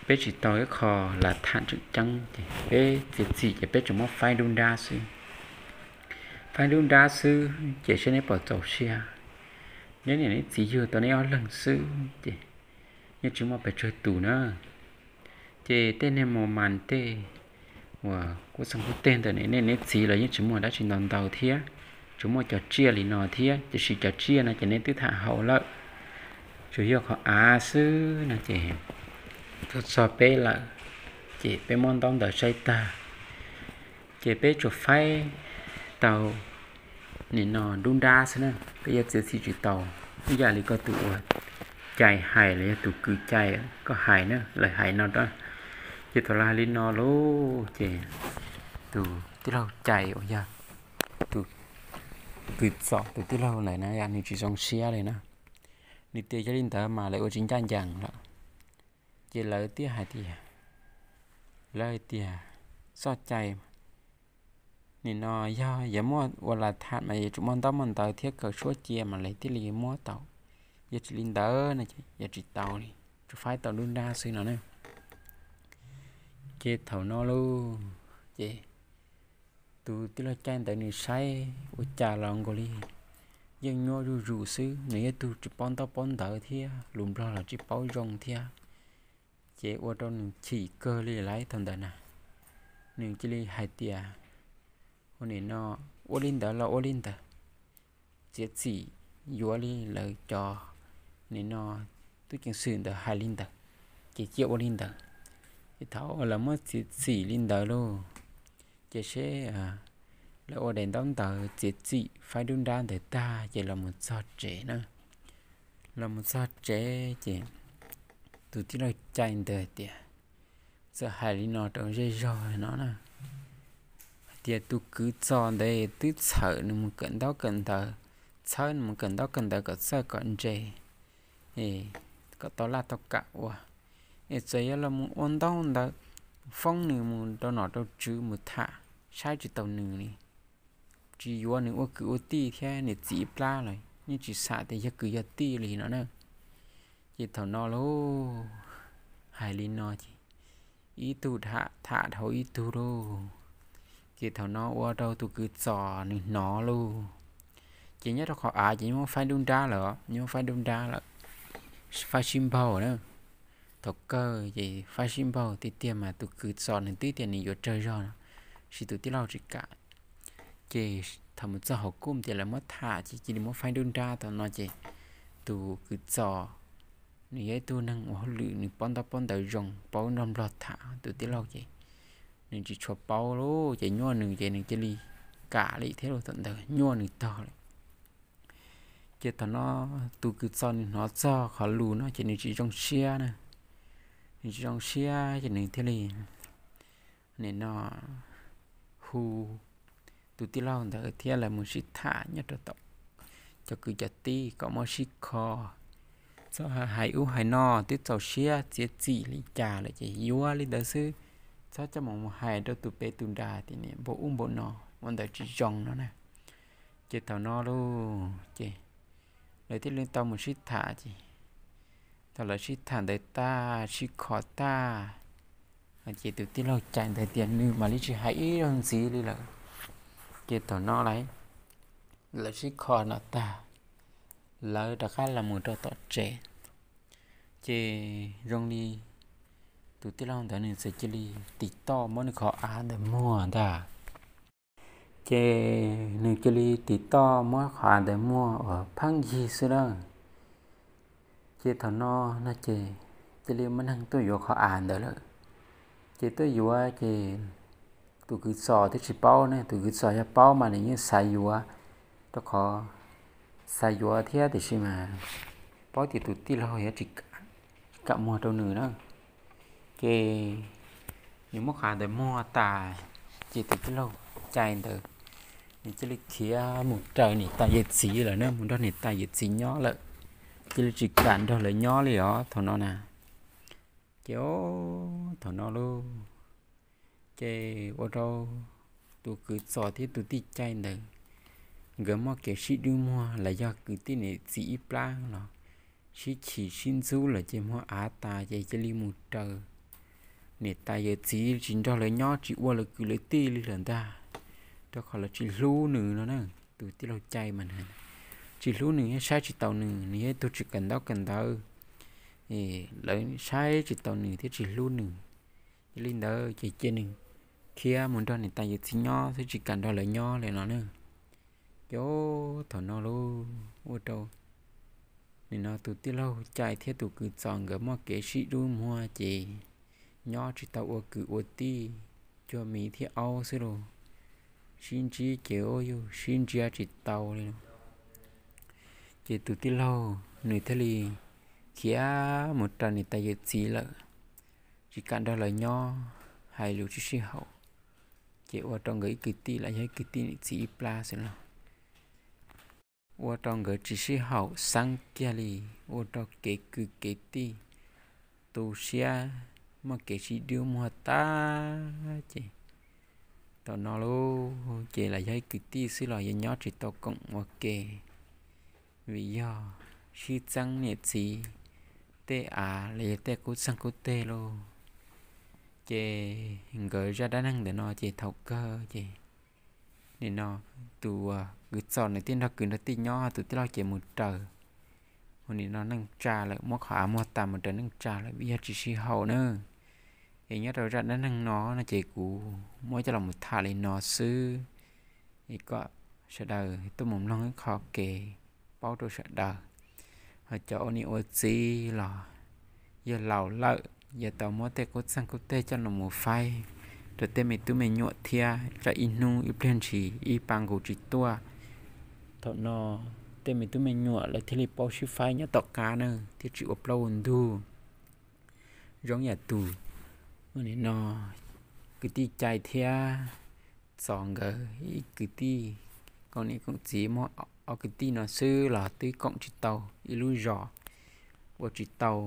Peb tsis tau ib qho lav tham tseem ceeb ces peb txiav txim ces peb tsuas muab faib dub nrab xwb. Faib dub nrab xwb ces seb neb puas txaus siab. Neb niam neb txiv yug tau neb ob leeg xwb ces yeej tsis muaj pes tsawg tus na. Ces tej niag mos mas tej uas kuj xeeb kuj teg ntawm neb niam neb txiv los yeej tsis muaj dab tsi ntau ntau thiab, tsuas muaj cov tsiaj li no thiab, tiam sis cov tsiaj no ces neb twb tham haum lawm. Tsuas yog qhov av xwb no ces tuaj txog peb lawm, ces peb muab ntaub ntawv saib tag ces peb tsuas faib tau nim no dub nrab xwb na, peb yuav txiav txim tsis tau. Ib yam li koj tus uas cai hais los yog tus kwv cai koj hais na, lawv hais no rau. Ces thaum lawv hais li no lauj ces tus tij laug cai uas yog tus kws txom tus tij laug ntawd na yog nws tsis zoo siab li na. Nws tias yog li ntawd mas lawv ua tsis ncaj ncees lawm. Ces lawv thiaj hais tias, lawv hais tias txoj cai nim no yog yuav muab ua lam tham mas yuav tsum muaj ntaub muaj ntawv thiab kawm suab cia mas lawv thiaj li muab tau. Yog tsis li ntawd no ces yuav tsis tau li, tsuas faib tau dub nrab xwb no na. Ces thaum no lauj, ces tus tij laug Caij ntawd nws saib ua cas los nkaus li yeej nyuaj zuj zus xwb, nws yog tug tsis paub ntaub paub ntawv thiab lus Nplog los tsis paub zoo thiab. Ces ua rau nws chim kawg li lawm thaum ntawd na. Nws cia li hais tias, ua nim no, ua li ntawd los ua li ntawd, txiav txim yuav li lawv cov nim no tub ceev xwm ntawd hais li ntawd, ces cia ua li ntawd. Ces thaum lawv muab txiav txim li ntawd lauj, ces seb lawv ua daim ntaub ntawv txiav txim faib dub nrab ntawd tag ces los mus txog tsev na. Los mus txog tsev ces tus tij laug Caij ntawd tias, txawm hais li no rau zej zog no na, hais tias tus kwv Txos ntawd twb txhawm nws mus kawm ntaub kawm ntawv, txhawb nws mus kawm ntaub kawm ntawv kom txawj kom ntse, kom tau laj tau kam ua. Es txawm yog los mus ua ntaub ntawv foob nws mus rau nom rau tswv mus tham, saib tsis taus nws li, tsis yuav nws ua kwv ua tij thiab niam txiv ib plab lawm, yeej tsis xam tias yog kwv yog tij li no na. Ces thaum no lauj, hais li no ces ib tug tham dhau ib tug lauj. Ces thaum no ua rau tus kwv Txos nws hnov lauj. Ces nyob rau qhov av ces nyob muab faib dub nrab lawm, nyob muab faib dub nrab lawm, faib sib npaug na. Thaum kawg ces faib sib npaug tiag tiag mas tus kwv Txos nws twb tias nws yuav tsawg zog no, sis tus tij laug tsis kam. Ces thaum mus txog hauv kuj tias lawv muab tham ces cia li muab faib dub nrab tau no ces tus kwv Txos nws yog ib tug neeg ua hauj lwm, nws paub ntaub paub ntawv zoo, paub nrog Nplog tham, tus tij laug ces nws tsis tshua paub lauj, ces nyuaj nws ces nws cia li kam li thiab lauj, thaum ntawd nyuaj nws tog lawm. Ces thaum no tus kwv Txos nws hnov txog qhov lus no ces nws tsis zoo siab na. Nws tsis zoo siab ces nws thiaj li nim no hu tus tij laug ntawd thiab lawv mus sib tham nyob rau tom cov kwv cov tij kom muab sib kho. Txhob hais ub hais no, twb txaus siab txiav txim li cas lawm ces yuav li ntawd xwb. Txhob coj mus mus hais rau tus pem tus nra tias npaum ub npaum no, ua ntawd tsis zoo no na. Ces thaum no lauj ces lawv thiaj li tau mus sib tham ces thaum lawv sib tham ntawd tag, sib kho tag, ces tus tij laug Cai ntawd tias nws mam li tsis hais ib zaug ntxiv li lawm. Ces thaum no lawv sib kho no tag, lawv rov qab los mus rau tom tsev. Ces zoo li tus tij laug ntawd nws txawm cia li tiv toj muab nws qhov av ntawd muag ntag. Ces nws cia li tiv toj muab qhov av ntawd muag uas pheej yig xwb lawm. Ces thaum no no ces cia li muaj neeg tuaj yuav qhov av ntawd lawm. Ces tuaj yuav ces tus kwv Txos twb tsis paub ne, tus kwv Txos yog paub mas nws yeej xav yuav, rau qhov xav yuav thiab tiam sis mas paub tias tus tij laug yuav tsis kam muag rau nws na. Ces nws muab qhov av ntawd muag tas, ces tus tij laug Cai ntawd nws cia li khiav mus raws niam tais yawm txiv lawm na, mus nrog niam tais yawm txiv nyob lawm, cia li tsis kam nrog lawv nyob li os thaum no na. Ces thaum no lauj, ces ua rau tus kwv Txos thiab tus tij Cai ntawd nkawd muaj kev sib dub muag los yog kwv tij niam txiv ib plab los sib chim sib ntxub lawm ces muag av tas ces cia li mus raws niam tais yawm txiv, tsis nrog lawv nyob, tsis ua lawv kwv lawv tij li lawm ntag, rau qhov lawv tsis hlub nws no na. Tus tij laug Cai mas tsis hlub nws, saib tsis taus nws, nws yog ib tug tsis kawm ntaub kawm ntawv, lawv saib tsis taus nws thiab tsis hlub nws. Yog li ntawd ces cia nws khiav mus nrog niam tais yawm txiv nyob xwb, tsis kam nrog lawv nyob li no na. Ces thaum no lauj, ua rau nim no tus tij laug Cai thiab tus kwv Txos nkawd muaj kev sib dub muag ces nyob tsis tau ua kwv ua tij, cuag miv thiab aub xwb lauj. Sib ntsib ces ua yus sib ntsia tsis tau li lauj. Ces tus tij laug nws thiaj li khiav mus raws niam tais yawm txiv lawm, tsis kam nrog lawv nyob, hais lus tsis sib haum. ces ua rau nkawd ib kwv tij los yog ib kwv tij niam txiv ib plab xwb los ua rau nkawd tsis sib haum xeeb kiag li, ua rau kev kwv kev tij tu siab, muaj kev sib dub muag tag ces thaum no lauj ces los yog ib kwv tij xwb los yeej nyob tsis tau koom ua ke, vim yog sib txeeb niam txiv tej av los yog tej qub txeeg qub teg lauj. Ces nkawd zaj dab neeg ntawm no ces thaum kawg ces nim no tus kwv txom nws thiaj nrog kwv nrog tij nyob, tus tij laug ces mus raws ua nim no neej tsa lawm, muab qhov av muag tas mus raws neej tsa lawm vim yog tsis sib haum na. Es nyob rau zaj dab neeg no no ces kuv muab coj los mus tham li no xwb, es kom sawv daws tuaj mus mloog ib qho kev paub rau sawv daws. Ho cov ua niam ua txiv los yog laus lawm, yog tau muab tej qub txeeg qub teg coj los mus faib rau tej me tub me nyuam thiab tsam ib hnub ib pliag ntshis ib pa nqus tsis tuaj, thaum no tej me tub me nyuam lawv thiaj li paub sib faib nyob tom qab na, thiaj tsis ua plaub ua ntug zoo yam tus nim no kwv tij Cai thiab Txos nkawd ib kwv tij koom niam koom txiv muaj ob kwv tij no xwb los twb koom tsis tau ib lub zos, ua tsis tau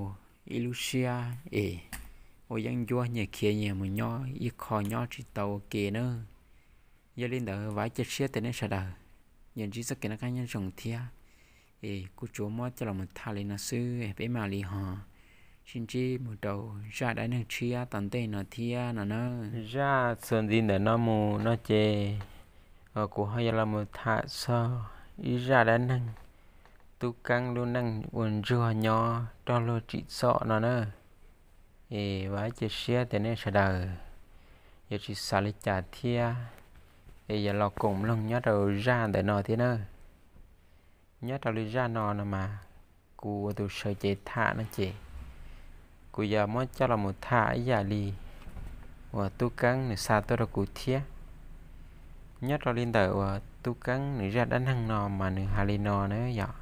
ib lub siab es ua yeeb ncuab nyias khiav nyias mus nyob ib qho nyob tsis tau ua ke na. Yog li ntawd vam cia siab tias nej sawv daws yuav ntsib txoj kev noj qab nyob zoo thiab. Es kuv tsuas muab coj los mus tham li no xwb, peb mam li ho sib ntsib mus rau zaj dab neeg tshiab tom ntej no thiab no na. Zaj txuas ntxiv ntawm no mus no ces kuv ho yuav los mus tham txog ib zaj dab neeg tub Keeb lub neej ua ntsuag nyob rog luag tsim txom no na. Es vam cia siab tias nej sawv daws yuav tsis xav li cas thiab, es yuav los koom mloog nyob rau zaj ntawm no thiab na. Nyob rau li zaj no no mas kuv ua tus sawv cev tham no ces kuv yuav muab coj los mus tham ib yam li uas tub Keeb nws xa tuaj rau kuv thiab. Nyob rau li ntawm uas tub Keeb nws zaj dab neeg no mas nws hais li no na yom.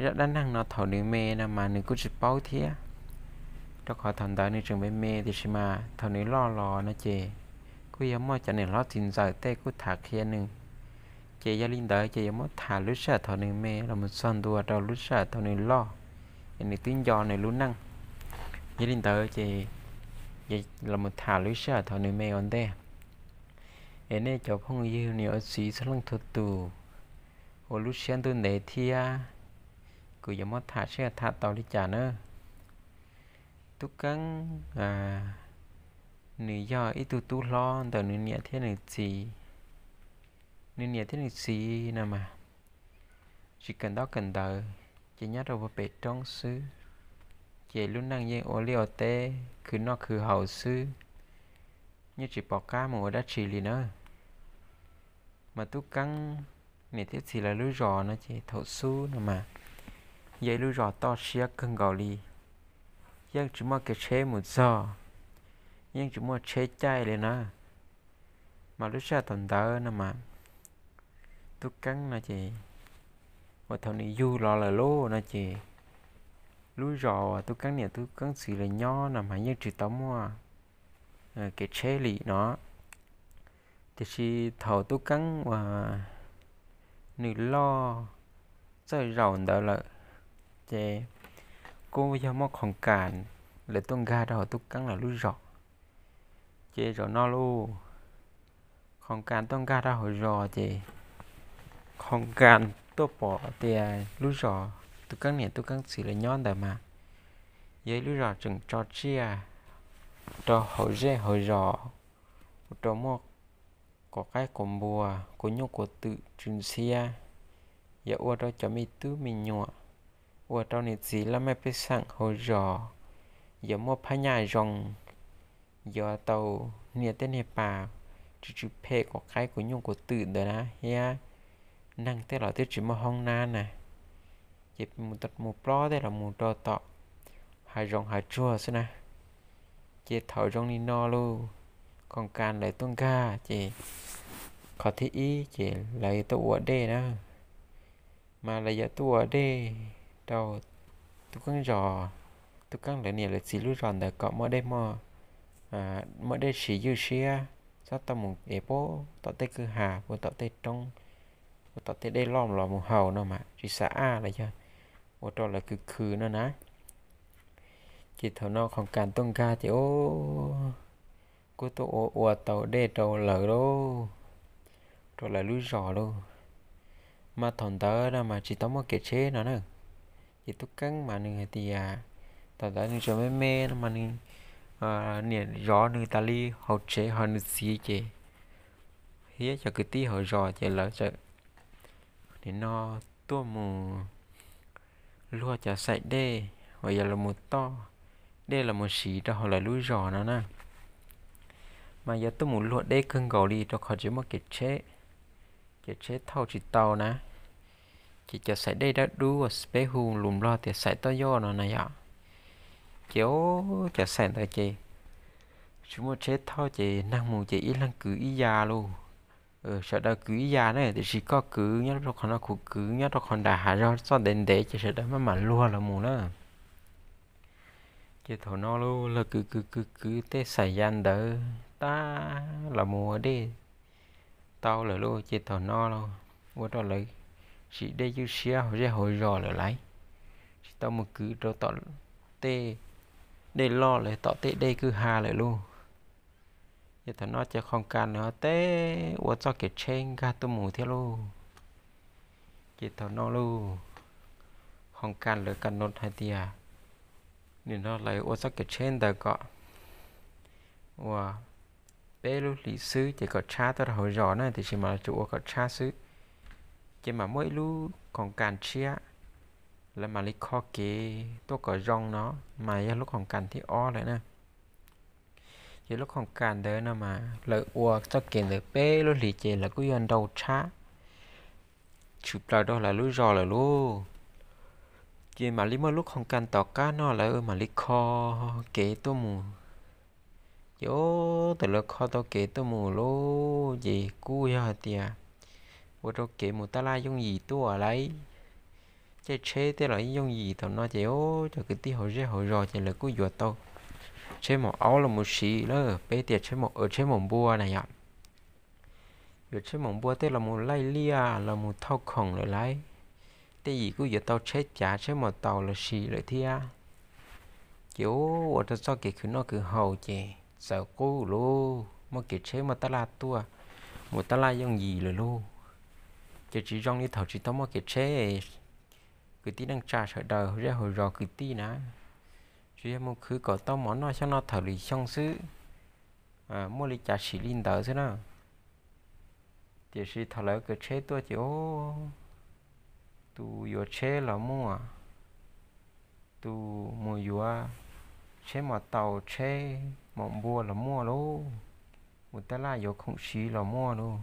Zaj dab neeg no thaum nws me no mas nws kuj tsis paub thiab, rau qhov thaum ntawd nws tseem me me, tiam sis mas thaum nws loj los no ces kuj yog muaj cov niam hlob txiv ntxawm tej kuj tham qhia nws. Ces yog li ntawd ces yuav muab tham lub sij hawm thaum nws me los mus txog ntua rau lub sij hawm thaum nws loj, es nws twb nco nws lub neej. Yog li ntawd ces los mus tham lub sij hawm thaum nws me ua ntej. Es nej cov phooj ywg niam ua txiv txhua leej txhua tus, ua lub siab ntuj ntev thiab, kuv yuav muab tham seb tham tau li cas na. Tub Keeb nws yog ib tug tub hlob ntawm nws niam thiab nws txiv. Nws niam thiab nws txiv no mas tsis kawm ntaub kawm ntawv, ces nyob rau puag pem roob xwb, ces lub neej yeej ua liaj ua teb khwv noj khwv haus xwb, yeej tsis pom qab mus ua dab tsi li na. Mas Tub Keeb niam thiab txiv lawv lub zos no ces thaum xub no mas yog ib lub zos toj siab kawg nkaus li, yeej tsis muaj kev tsheb mus txog, yeej tsis muaj tsheb caij li na. Mas lub sij hawm thaum ntawd no mas Tub Keeb no ces uas thaum nws yug los lawm lauj no ces lub zos uas Tub Keeb niam Tub Keeb txiv lawv nyob no mas yeej tsis tau muaj kev tsheb li no. Tiam sis thaum Tub Keeb uas nws loj txawj zaum ntawd lawm, ces kuj yog muaj khoom kas lawv tuaj nkag rau hauv Tub Keeb lawv lub zos. Ces zaum no lauj, khoom kas tuaj nkag rau hauv zos ces khoom kas tuaj pom tias lub zos Tub Keeb niam Tub Keeb txiv lawv nyob ntawd mas yog ib lub zos tseem tso tsiaj rau hauv zej hauv zos, ua rau muaj quav qaib quav npua, quav nyuj quav twm tsw ntxhiab, yog ua rau cov me tub me nyuam, ua rau niam txiv laj mej pej xeem hauv zos, yog muaj phab nyaj zoo, yog tau niag tej niag pas tsw tsw phem quav qaib quav nyuj quav twm ntawd na thiab. Neeg tej los twb tsis muaj hoob nab na, ces mus plob tej los mus rau tom hav zoov hav tsuag xwb na. Ces thaum zoo li no lauj, khoom kas lawv tuaj nkag ces qhov thib ib ces lawv tuaj ua dej na. Mas lawv yuav tuaj ua dej rau Tub Keeb zos, Tub Keeb lawv niam lawv txiv lub zos ntawd kom muaj dej, muaj dej siv ywj siab, txhob tau mus ev puag tom tej kwj ha, puag tom tej roob, puag tom tej dej loj los mus haus no mas tsis xav aj los yog ua rau lawv khwv khwv no na. Ces thaum no Qhoos Kas tuaj nkag ces, o, kuj tuaj ua ua tau dej rau lawv lauj, rau lawv lub zos lauj. Mas thaum ntawd no mas tsis tau muaj kev tsheb no na. Ces Tub Keeb mas nws hais tias thaum ntawd nws tseem me me no mas nws niam zov nws tas li hauv tsev, ho nws txiv ces thiab cov kwv tij hauv zos ces lawv txawm nim no tuaj mus luag cov xaim dej uas yog los mus toj dej los mus siv rau hauv lawv lub zos no na. Mas yog tuaj mus luag deb kawg nkaus li rau qhov tsis muaj kev tsheb, ces tsheb thauj tsis tau na. Ces cov xaim dej dawb dub uas peb hu lus Nplog tias xaim toj yoj no na yom, ces cov xaim ntawd ces tsis muaj tsheb thauj ces neeg mus ces ib leeg kwv ib ya lauj. Sawv daws kwv ib ya na, tiam sis koj kwv nyob rau qhov no, kuv kwv nyob rau qhov nram hav zog txoj ntev ntev ces sawv daws maj mam luag los mus na. Ces thaum no lauj, lawv kwv kwv kwv kwv tej xaim ya ntawd tag los mus ua dej tau lawm lauj. Ces thaum no los ua rau lawv sim dej ywj siab hauv zej hauv zos lawm lauj, tsis tau mus kwv rau tom tej dej loj los tom tej dej kwj ha lawm lauj. Ces thaum no ces Qhoos Kas nws teb ua txoj kev tsheb nkag tuaj mus thiab lauj. Ces thaum no lauj, Qhoos Kas lawv kam nov hais tias nim no lawv ua txoj kev tsheb ntawd kom ua peb lub hlis xwb ces kom tshab tuaj rau hauv zos na, tiam sis mas lawv tsuas ua kom tshab xwb. Ces mam muaj ib lub Qhoos Kas tshiab, lawv mam li kho kev tuaj kom zoo no, mas yog lub Qhoos Kas thib ob lawm na. Ces lub Qhoos Kas ntawd no mas lawv ua txoj kev ntawd peb lub hlis ces lawv kuj yog nrau tshab tshwm plaws rau lawv lub zos lawm lauj. Ces mam li muaj lub Qhoos Kas tom qab no lawv mam li kho kev tuaj mus. Ces ua ntawm lawv kho tau kev tuaj mus lauj, ces kuj yog hais tias ua rau kev mus tab laj yooj yim tuaj lauj. Caij tsheb tej los yooj yim thaum no ces cov kwv tij hauv zej hauv zos ces lawv kuj yuav tau tsheb maum aub los mus siv lawm, peb tias tsheb maum, tsheb maum npua na yom. Yuav tsheb maum npua tej los mus laij liaj los mus thauj khoom lawm lauj. Tej yim kuj yuav tau tsheb cav tsheb maum taus los siv lawm thiab. Ces ua rau txoj kev khwv noj khwv haus ces txawv qub lauj, muaj kev tsheb muaj tab laj tuaj, mus tab laj yooj yim lawm lauj. Ces tsis zoo li thaum tsis tau muaj kev tsheb, kwv tij neej tsa sawv daws hauv zej hauv zos kwv tij na, tsuas yog mus khwv kom tau mov noj xyoo no thaum lwm xyoo xwb, muaj li cas sim li ntawd xwb na. Tiam sis thaum lawv kev tsheb tuaj ces tus yuav tsheb los muaj, tus mus yuav tsheb maum taus tsheb maum npua los muaj lauj, mus tab laj yuav khoom siv los muaj lauj.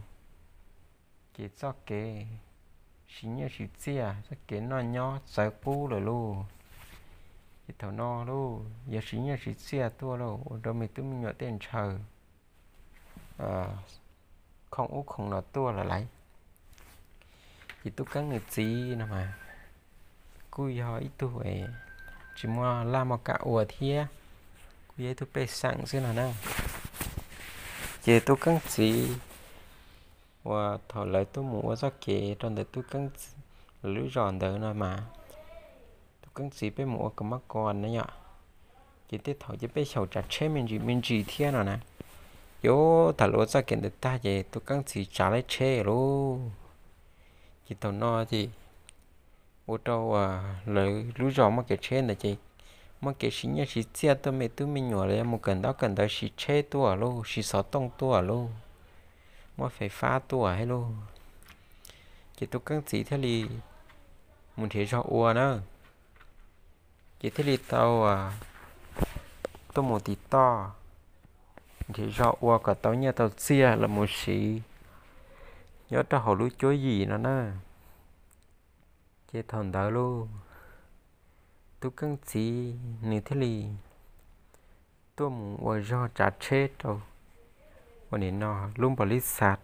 Ces txoj kev siv nyiaj siv txiaj, txoj kev noj nyob txawv qub lawm lauj. Ces thaum no lauj, yog siv nyiaj siv txiaj tuaj lauj, ua rau me tub me nyuam tej ntshaw khoom ub khoom no tuaj lawm lauj. Ces Tub Keeb nws txiv no mas kuj yog ib tug tsis muaj laj muaj kam ua thiab, kuj yog ib tug pej xeem xwb no na. Ces Tub Keeb txiv uas thaum lawv tuaj mus ua txoj kev rau ntawm Tub Keeb lawv lub zos ntawd no mas, Tub Keeb txiv peb mus ua kom mab kos na yom, ces tej thaum ces peb xyaum tsav tsheb me ntsis me ntsis thiab no na. Ces thaum lawv ua txoj kev ntawd tag ces Tub Keeb txiv tsav lawv tsheb lauj. Ces thaum no ces ua rau lawv lub zos muaj kev tsheb ntawd ces muaj kev siv nyiaj siv txiaj tuaj, me tub me nyuam los yog mus kawm ntaub kawm ntawv siv tsheb tuaj lauj, siv xov tooj tuaj lauj, muab fais fab tuaj thiab lauj. Ces Tub Keeb txiv thiaj li mus nrhiav zog ua na. Ces thiaj li tau tuaj mus tim toj nrhiav zog ua kom tau nyiaj tau txiaj los mus siv nyob rau hauv lub cuab yim no na. Ces thaum ntawd lauj, Tub Keeb txiv nws thiaj li tuaj mus ua zog tsav tsheb rau ua nim no lub npaum li xav,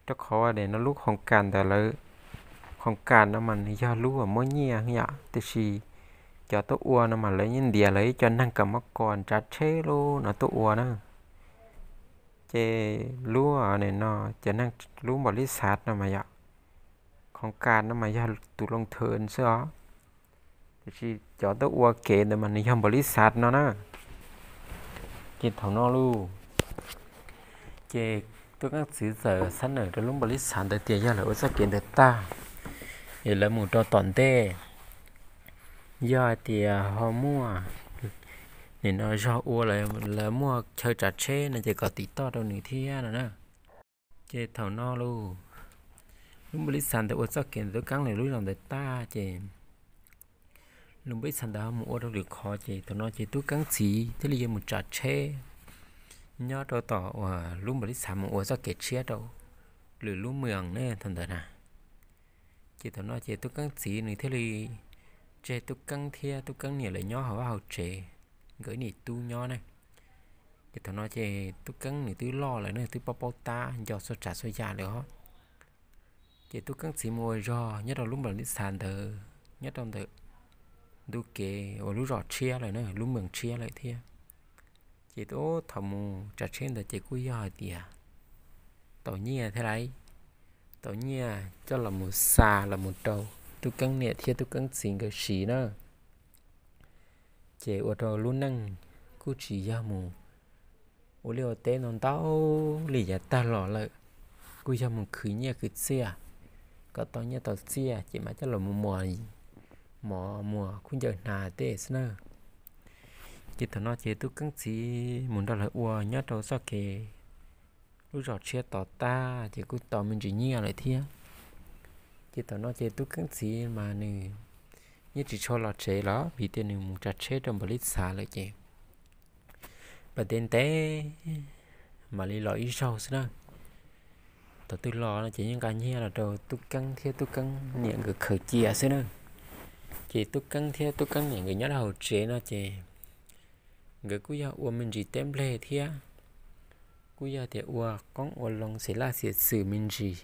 rau qhov ua nim no lub khoos kas ntawd lawv, khoos kas no mas nws yog lub uas muab nyiaj yom, tiam sis cov tuaj ua no mas lawv yeej ntiav lawv ib co neeg kam mab kos tsav tsheb lauj no tuaj ua na. Ces lub, no, cov neeg lub npaum li xav no mas yog, khoov kas no mas yog tus loo thwm xwb os, tiam sis cov tuaj ua kev ntawd mas nws yog npaum li xav no na. Ces thaum no lauj, ces tub keeb txiv txawm xav nawm rau lub npaum li xav ntawd tias yog lawv ua txoj kev ntawd tag es lawv mus rau tom ntej, yog hais tias ho muaj, nim no zog ua lawv muaj chaw tsav tsheb no ces kom tim toj rau nws thiab no na. Ces thaum no lauj, lub npaum li xav ntawd ua txoj kev ntawm tub keeb lawv lub zos ntawd tag ces lub npaum li xav ntawd ho mus ua rau lwm qhov ces thaum no ces tub keeb txiv thiaj li yuav mus tsav tsheb nyob rau tom uas lub npaum li xav mus ua txoj kev tshiab rau lwm lub moos ne thaum ntawd na. Ces thaum no ces tub keeb txiv nws thiaj li tseg tub keeb thiab tub keeb niam lawv nyob hauv vaj hauv tsev, nkawd ib niam tub nyob ne. Ces thaum no ces tub keeb nws twb loj lawm ne, twb paub paub tab nco txhua tsav txhua yam lawm os. Ces tub keeb txiv mus ua zog nyob rau lub npaum li xav ntawd nyob rau ntawm ntu kev uas lub zos tshiab lawm na, lub moos tshiab lawm thiab. Ces thaum mus tsav tsheb ntawd ces kuj yog hais tias tau nyiaj thiab lauj, tau nyiaj coj los mus xa los mus rau tub keeb niam thiab tub keeb txiv nkawd siv na. Ces ua rau lub neej kuj tsis yog mus ua liaj ua teb ntau ntau li yav tag los lawm, kuj yog mus khwv nyiaj khwv txiaj kom tau nyiaj tau txiaj ces mam coj los mus muas mov muas khaub ncaws hnav tej xwb na. Ces thaum no ces tub keeb txiv mus nrog lawv ua nyob rau txoj kev lub zos tshiab tod tag ces kuj tau me ntsis nyiaj lawm thiab. Ces thaum no ces tub keeb txiv mas nws yeej tsis tshua los tsev los vim tias nws mus tsav tsheb rau npaum li xav lawm ces pas ntev ntev mam li los ib zaug xwb na. Thaum twg los no ces yeej nqa nyiaj los rau tub keeb thiab tub keeb niam nkawd khaws cia xwb na. Ces tub keeb thiab tub keeb niam nkawd nyob rau hauv tsev no ces nkawd kuj yog ua me ntsis teb nplej thiab, kuj yog tias ua qoob ua loo xiav laj xiav xwm me ntsis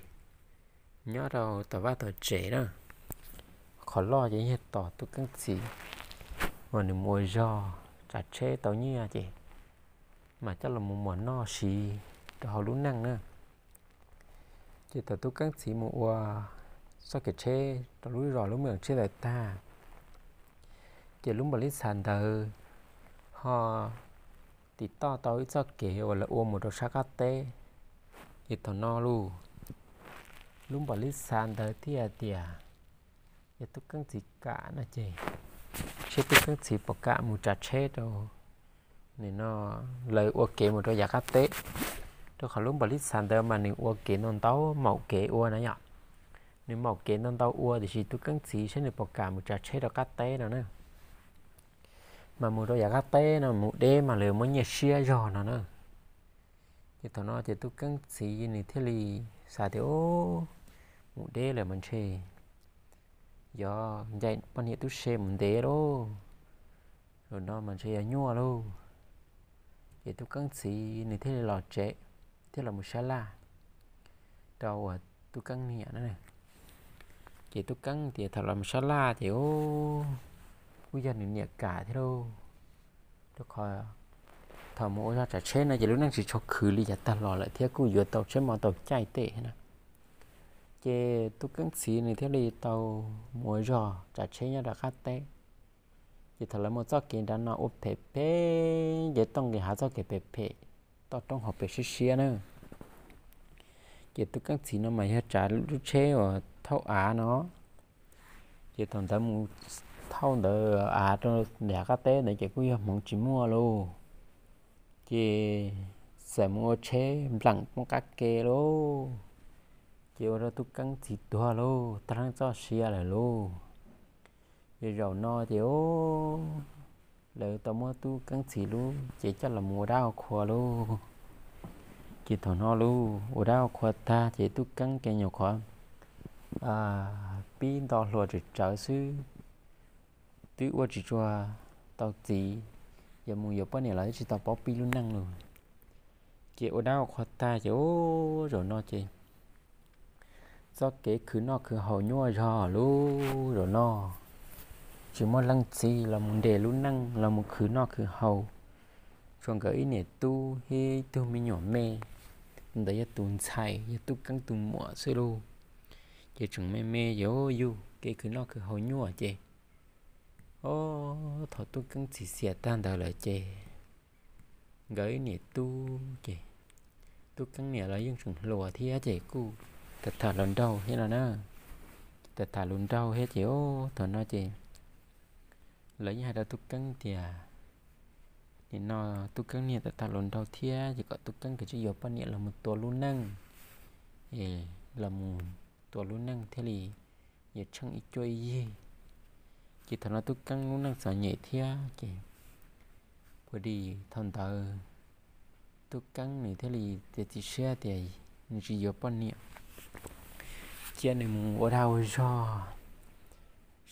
nyob rau tom vaj tom tsev na. Qhov loj ces yog tos tub keeb txiv uas nws mus ua zog tsav tsheb tau nyiaj ces mam coj los mus muas noj siv rau hauv lub neej na. Ces thaum tub keeb txiv mus ua txoj kev tsheb rau lub zos lub moos tshiab ntawd tag, ces lub npaum li xav ntawd ho tim toj tau ib txoj kev uas lawv ua mus rau sab qab teb. Ces thaum no lauj, lub npaum li xav ntawd thiaj tias yog tub keeb txiv kam no ces seb tub keeb txiv puas kam mus tsav tsheb rau, nim no lawv ua kev mus rau yav qab teb, rau qhov lub npaum li xav ntawd mas nws ua kev ntau ntau maum kev ua na yom. Nws maum kev ntau ntau ua tiam sis tub keeb txiv saib nws puas kam mus tsav tsheb rau qab teb no na. Mas mus rau yav qab teb no mus deb mas lawv muab nyiaj siab zog no na. Ces thaum no ces tub keeb txiv nws thiaj li xav tias, mus deb lawm mas ntshe yuav ncaim poj niam tub se mus ntev lauj, zaum no mas ntshe yuav nyuaj lauj. Ces tub keeb txiv nws thiaj li los tsev, thiaj los mus sab laj rau uas tub keeb niam na. Ces tub keeb tias thaum los mus sab laj ces kuj yog nws niam kam thiab lauj, rau qhov thaum mus ua zog tsav tsheb no ces lub neej tsis tshua khwv li yav tag los lawm thiab kuj yuav tau tsheb mov tau caij tej na. Ces tub keeb txiv nws thiaj li tau mus ua zog tsav tsheb nyob rau qab teb. Ces thaum lawv mus txoj kev nrad no ua phem phem, nce tooj nqis hav txoj kev phem phem, toj roob hauv pes siab siab na. Ces tub keeb txiv no mas yog tsav lub tsheb uas thauj av no. Ces thaum ntawd mus thauj ntawd av rau nram qab teb ntawd ces kuj yog hmoov tsis muaj lauj. Ces txawm mus ua tsheb npleem poob qab ke lauj. Ces ua rau tub keeb txiv tuag lauj, tag leej txoj sia lawm lauj. Ces zaum no ces lawv tau muab tub keeb txiv lub cev coj los mus ua dab ua qhua lauj. Ces thaum no lauj, ua dab ua qhua tag ces tub keeb ces nyuam qhuav pib nto hluas tsawv tsawv xwb, twb ua tsis tshua tau txiv, yuav mus yuav poj niam los twb tsis tau paub pib lub neej lauj. Ces ua dab ua qhua tag ces zaum no ces txoj kev khwv noj khwv haus nyuaj zog lauj. Zaum no tsis muaj leej txiv los mus nres lub neej los mus khwv noj khwv haus, tshuav nkawd ib niam tub thiab ib tug me nyuam me. ntawd yog tus ntxhais, yog Tub Keeb tus muam xwb lauj. Ces tseem me me ces yug kev khwv noj khwv haus nyuaj ces, o, thaum Tub Keeb txiav txiav tag ntawd lawm ces nkawd ib niam tub ces, Tub Keeb niam los yeej tseem hluas thiab ces kuj tham tham hluas nraug thiab no na. Tham tham hluas nraug thiab ces, o, thaum no ces lawv yeej hais rau Tub Keeb tias, nim no Tub Keeb niam tham tham hluas nraug thiab ces kom Tub Keeb kav tsij yuav poj niam los mus tua lub neej, es los mus tua lub neej thiaj li yuav tsheej ib cuab ib yig. Ces thaum no Tub Keeb lub neej txom nyem thiab ces, ua li thaum ntawd Tub Keeb nws thiaj li txiav txim siab tias nws tsis yuav poj niam, cia nws mus ua dag ua zog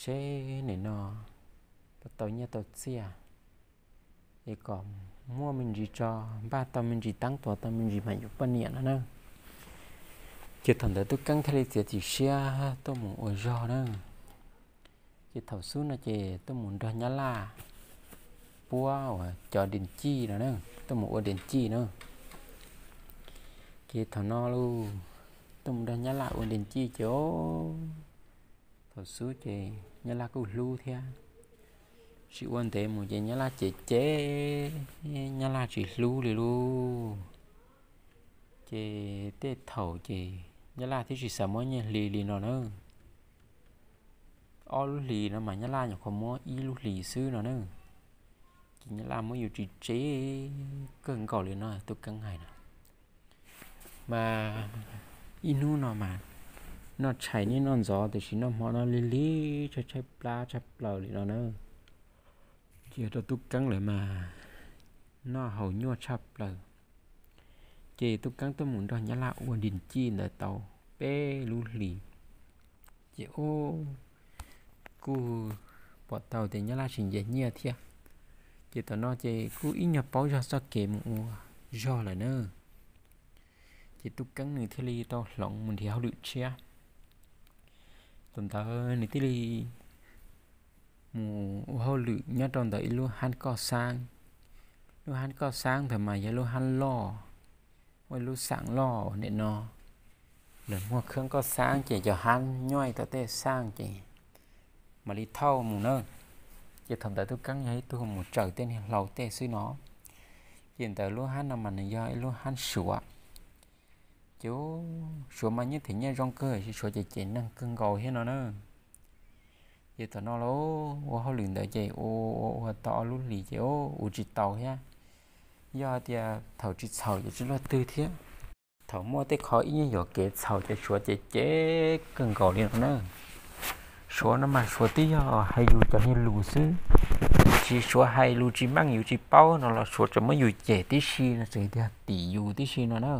seb nim no puas tau nyiaj tau txiaj, es kom muaj me ntsis tso, npaj tau me ntsis, tab tom tau me ntsis mas yuav poj niam no na. Ces thaum ntawd Tub Keeb thiaj li txiav txim siab tuaj mus ua zog na. Ces thaum xub no ces tuaj mus nrog Nyab Laj puab uas cov dees cij no na, tuaj mus ua dees cij na. Ces thaum no lauj, tuaj mus nrog Nyab Laj ua dees cij ces, o, thaum xub ces Nyab Laj kuj hlub thiab, tsis ua ntev mus ces Nyab Laj cem cem, Nyab Laj tsis hlub li lauj. Ces tej thaum ces Nyab Laj twb tsis xav muab nyiaj hli li no na. Ob lub hlis no mas Nyab Laj nyuam qhuav muab ib lub hlis xwb no na. Ces Nyab Laj muab yus tsis tsev kawg nkaus li no, Tub Keeb hais no. Mas ib hnub no mas noj tshais niaj noj ntxov tiam sis noj hmo no lig lig tshaib tshaib plab tshaj plaws li no na. Ces rau Tub Keeb lawm mas noj haus nyuaj tshaj plaws. Ces Tub Keeb tuaj mus nrog Nyab Laj ua dees cij ntawd tau peb lub hlis, ces, o, kuj pom tau tias Nyab Laj tsis ncav nyiaj thiab. Ces thaum no ces kuj ib nyuag paub zog txoj kev mus ua zog lawm na. Ces Tub Keeb nws thiaj li tau hloov mus nrhiav hauj lwm tshiab. Thaum ntawd nws thiaj li mus ua hauj lwm nyob rau ntawm ib lub hab koj xab. Lub hab koj xab ntawd mas yog lub hab loj, ua ib lub xab loj nim no. Lawv muag khab koj xab ces cov hab nyob tau tej xab ces mam li thauj mus na. Ces thaum ntawd Tub Keeb yog ib tug mus tsaws tej niag hlau tej xwb no. Ces ntawm lub hab no mas nws yog ib lub hab Suav. Ces Suav mas nyiaj them nyiaj zoo kawg, Suav ces cem neeg kawg nkaus thiab no na. Ces thaum no los ua hauj lwm ntawd ces ua ua ua tau ob lub hlis ces ua tsis tau thiab. Yog tias thaum tsis txhaum ces tsis luaj twg thiab. Thaum muaj tej qho ib nyuag yuam kev txhaum ces Suav ces cem kawg nkaus li no na. Suav no mas Suav twb yog hais yus cov niag lus xwb, tiam sis Suav hais lus tsis meej yus tsis paub no los Suav tseem muab yus cem tib si no, tseem tias tim yus tib si no na.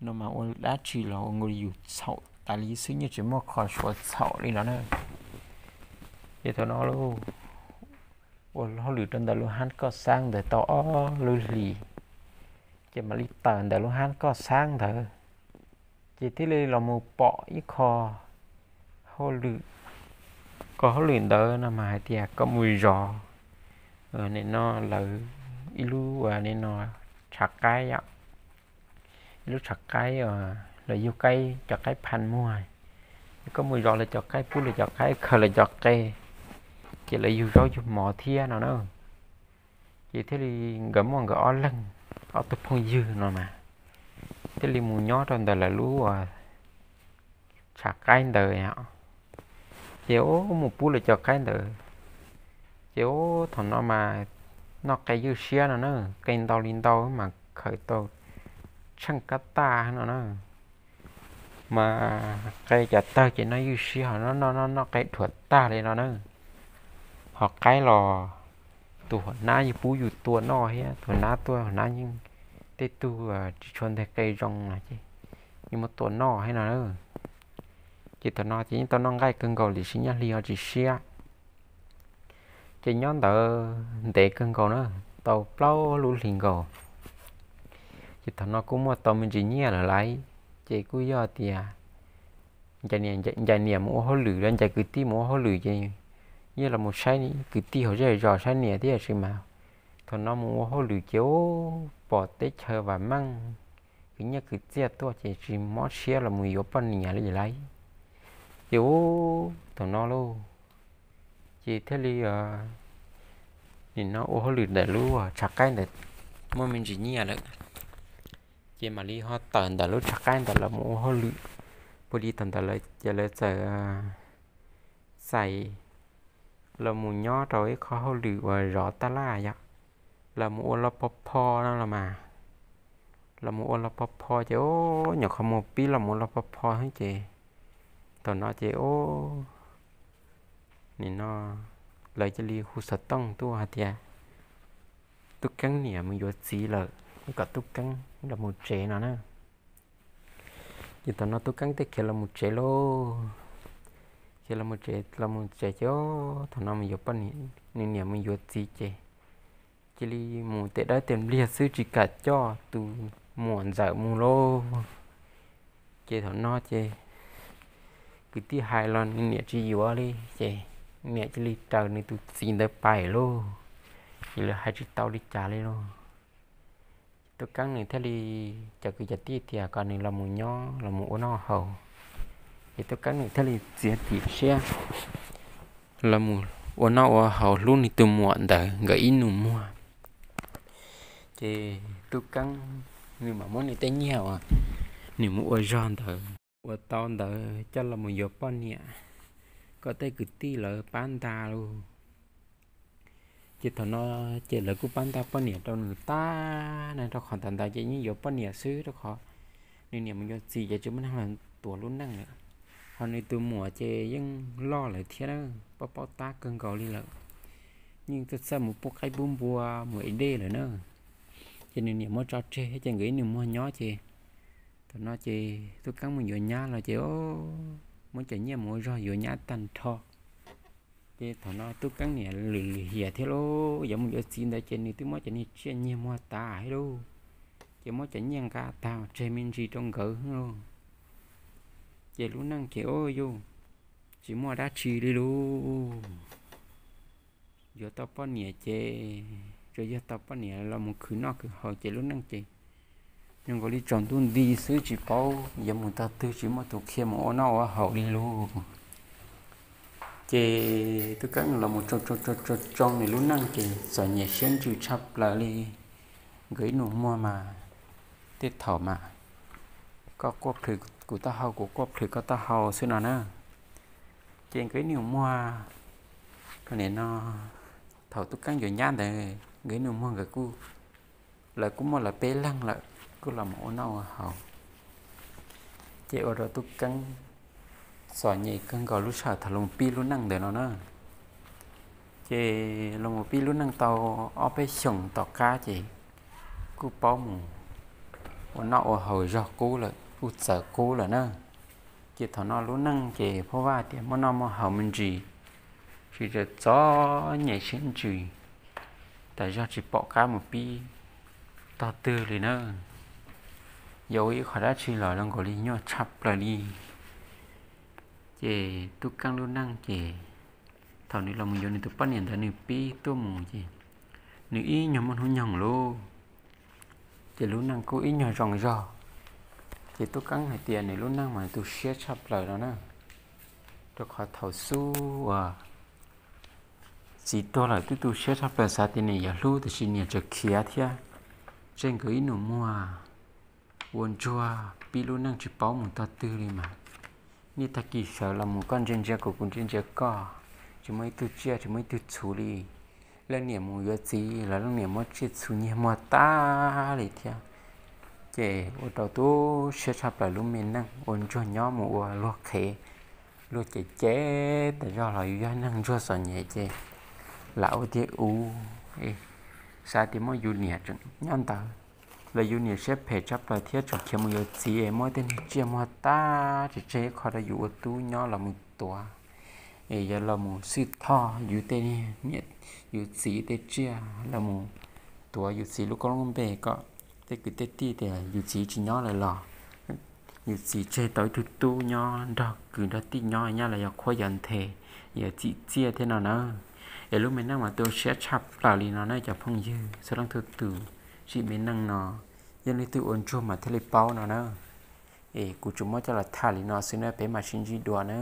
No mas ua dab tsi los ua nkaus li yus txhaum tas li xwb, yeej tsis muaj qho Suav txhaum li no na. Ces thaum no lauj, ua hauj lwm rau ntawm lub hab koj xab ntawd tau ob lub hlis, ces mam li tawm ntawm lub hab koj xab ntawd, ces thiaj li los mus pom ib qho hauj lwm. Qho hauj lwm ntawd no mas hais tias koj mus zov, nim no lawv ib lub, nim no tshav qaib, ib lub tshav qaib, lawv yug qaib, cov qaib pha muag. Koj mus zov lawv cov qaib, pub lawv cov qaib, khaws lawv cov qe, ces lawv yug zaub yug mov thiab no na. Ces thiaj li nkawd muaj nkawd ob leeg, ob tug phooj ywg no mas thiaj li mus nyob rau ntawm lawv lub tshav qaib ntawd. Ces mus pub lawv cov qaib ntawd, ces thaum no mas noj qe ywj siab no na, qe ntau li ntau mas khaws tau tsheej kab taj no na. Mas qe cov tawg ces noj ywj siab, ho noj noj noj noj qe dhuav tag li no na. Ho qaib los tus hauv hnab yeej pub yus tua noj thiab, tus hauv hnab tuaj, hauv hnab yeej, tej tug tsis tshua nteg qe zoo no ces yeej muab tua noj thiab no na. Ces thaum no ces yeej tau noj nqaij kawg nkaus tiam sis nyiaj hli ho tsis siab. Ces nyob ntawd ntev kawg nkaus na, tau plaub lub hlis nkaus. Ces thaum no kuj muaj tau me ntsis nyiaj lawm lauj, ces kuj yog tias ncaim niam mus ua hauj lwm los ncaim kwv tij mus ua hauj lwm ces yeej los mus saib kwv tij hauv zej zos, saib niam thiab, tiam sis mas thaum no mus ua hauj lwm ces pom teb chaws vam meej, khwv nyiaj khwv txiaj tuaj ces tsis mob siab los mus yuav poj niam li lawm. Ces ub thaum no lauj, ces thiaj li nim no ua hauj lwm ntawm lub tshav qaib ntawd muaj me ntsis nyiaj lawm, ces mam li ho tawm ntawm lub tshav qaib ntawd los mus ua hauj lwm. Puag li thaum ntawd lawv ces lawv txawm txais los mus nyob rau ib qho hauj lwm uas zov taj laj yom, los mus ua loj pov pho no los mas, los mus ua loj pov pho ces ub nyuam qhuav mus pib los mus ua loj pov pho xwb ces thaum no ces ub nim no lawv cia li hu xov tooj tuaj hais tias Tub Keeb niam mus yuav txiv lawm, kom Tub Keeb los mus tsev no na. Ces thaum no Tub Keeb thiaj khiav los mus tsev lauj. Khiav los mus tsev, los mus tsev ces thaum no mus yuav poj niam, nws niam mus yuav txiv ces cia li mus tes dawb tes npliag xwb tsis kam coj tus muam ntxawm mus lauj. Ces thaum no ces kwv tij hais los nws niam tsis yuav li ces niam cia li raws nws tus txiv ntawd pais lauj, ces lawv hais tsis tau li cas li lauj. Ces Tub Keeb nws thiaj li, cov kwv cov tij tias kom nws los mus nyob los mus ua noj haus, ces Tub Keeb nws thiaj li txiav txim siab los mus ua noj ua haus hlub nws tus muam ntawd nkawd ib nus muag. Ces Tub Keeb nws mam muab nws tej nyiaj uas nws mus ua zog ntawd, ua tau ntawd coj los mus yuav poj niam kom tej kwv tij lawv pab nta lauj. Ces thaum no ces lawv kuj pab nta poj niam rau nws tag na, rau qhov ntawd ntawd ces yeej yuav poj niam xwb rau qhov nws niam mus yuav txiv ces tsis muaj neeg los tuav lub neej lawm. Ho nws tus muam ces yeej loj lawm thiab na, paub paub tab kawg nkaus li lawm, yeej txawj txawj mus pub qaib pub npua mus ev dej lawm na. Ces nws niam muab tso tseg ces nkawd ib nus muag nyob ces thaum no ces Tub Keeb mus yuav nyab los ces muab cov nyiaj mus ua zog yuav nyab tag nrho. Ces thaum no Tub Keeb niam lwm lwm hiam thiab lauj, yuav mus yuav txiv ntawd ces nws twb muab cov niag tsiaj nyiag muag tas thiab lauj, ces muab cov nyiaj nqa tag tseg me ntsis rau nkawd lauj. Ces lub neej ces ub yuj, tsis muaj dab tsi li lauj. Yuav tau poj niam ces tsuas yog tau poj niam los mus khwv noj khwv haus ces lub neej ces zoo nkaus li tsaus ntuj nti xwb tsis paub yuav mus tog twg, tsis muaj tus qhia mus ua noj ua haus li lauj. Ces Tub Keeb los mus tsoo tsoo tsoo tsoo nws lub neej ces txom nyem siab ntsws tshaj plaws li. Nkawd ib nus muag mas tej thaum mas koj quaj plhws kuv taub hau, kuv quaj plhws koj taub hau xwb no na. Ces nkawd ib nus muag, nim no thaum Tub Keeb yuav nyab ntawd nkawd ib nus muag nkawd kuj, lawv kuj muaj lawv peb leeg lawm kuj los mus ua noj ua haus. Ces ua rau Tub Keeb txom nyem kawg nkaus lub sij hawm thaum los pib lub neej ntawd no na. Ces los mus pib lub neej tau ob peb xyoos tom qab ces kuj paub mus ua noj ua haus zog qub lawm, kuj txawv qub lawm na. Ces thaum no lub neej ces phob vaj tias muaj noj muaj haus me ntsis, tsis txom nyem siab ntsws, tas zog tsis pom qab mus pib tog twg li na. Yuav ua ib qho dab tsi los zoo nkaus li nyuaj tshaj plaws li. Ces Tub Keeb lub neej ces thaum nws los mus yuav nws tus poj niam ntawd nws pib tuaj mus ces nws ib nyuag muaj hnub nyoog lauj, ces lub neej kuj ib nyuag zoo zog. Ces Tub Keeb hais tias nws lub neej mas tu siab tshaj plaws no na, rau qhov thaum xub uas txiv tuag lawm twb tu siab tshaj plaws xav tias niam yuav hlub tiam sis niam tseem khiav thiab. Tseg nkawd ib nus muag ua ntsuag pib lub neej tsis paub mus tog twg li mas. Niaj tag kis sawv los mus koj ntsia ntsia kuv, kuv ntsia ntsia koj, tsis muaj ib tug tsiaj tsis muaj ib tug txhu li. Leej niam mus yuav txiv los leej niam muab tsiaj txhu nyiag muag tag li thiab. Ces ua rau tu siab tshaj plaws lub me neej ua ntsuag nyob mus ua luag qhev, luag cev cev tas zog los yus yog neeg ntsuag txom nyem ces lam ua tiag ub. Xav tias muaj yus niam tseem nyob ntawd los yus niam siab phem tshaj plaws thiab tseem khiav mus yuav txiv es muab tej niag tsiaj muag tag tsis tseg ib qho rau yus ua tub nyob los mus tuav, es yog los mus xwj thoj yus tej niag niam yus txiv tej tsiaj los mus tuav yus txiv lub koob lub npe kom tej kwv tej tij tias yus txiv tsis nyob lawm los yus txiv tseg tau ib tug tub nyob nrog kwv nrog tij nyob nyab los yog qhuab yog nthe, yog txim txiaj thiab no na. Es lub me neej mas tu siab tshaj plaws li no na cov phooj ywg txhua leej txhua tus. Sim me neej no Yog leej twg ua ntsuag mas thiaj li paub no na. Es kuv tsuas muab coj los tham li no xwb na, peb mam sib ntsib dua na.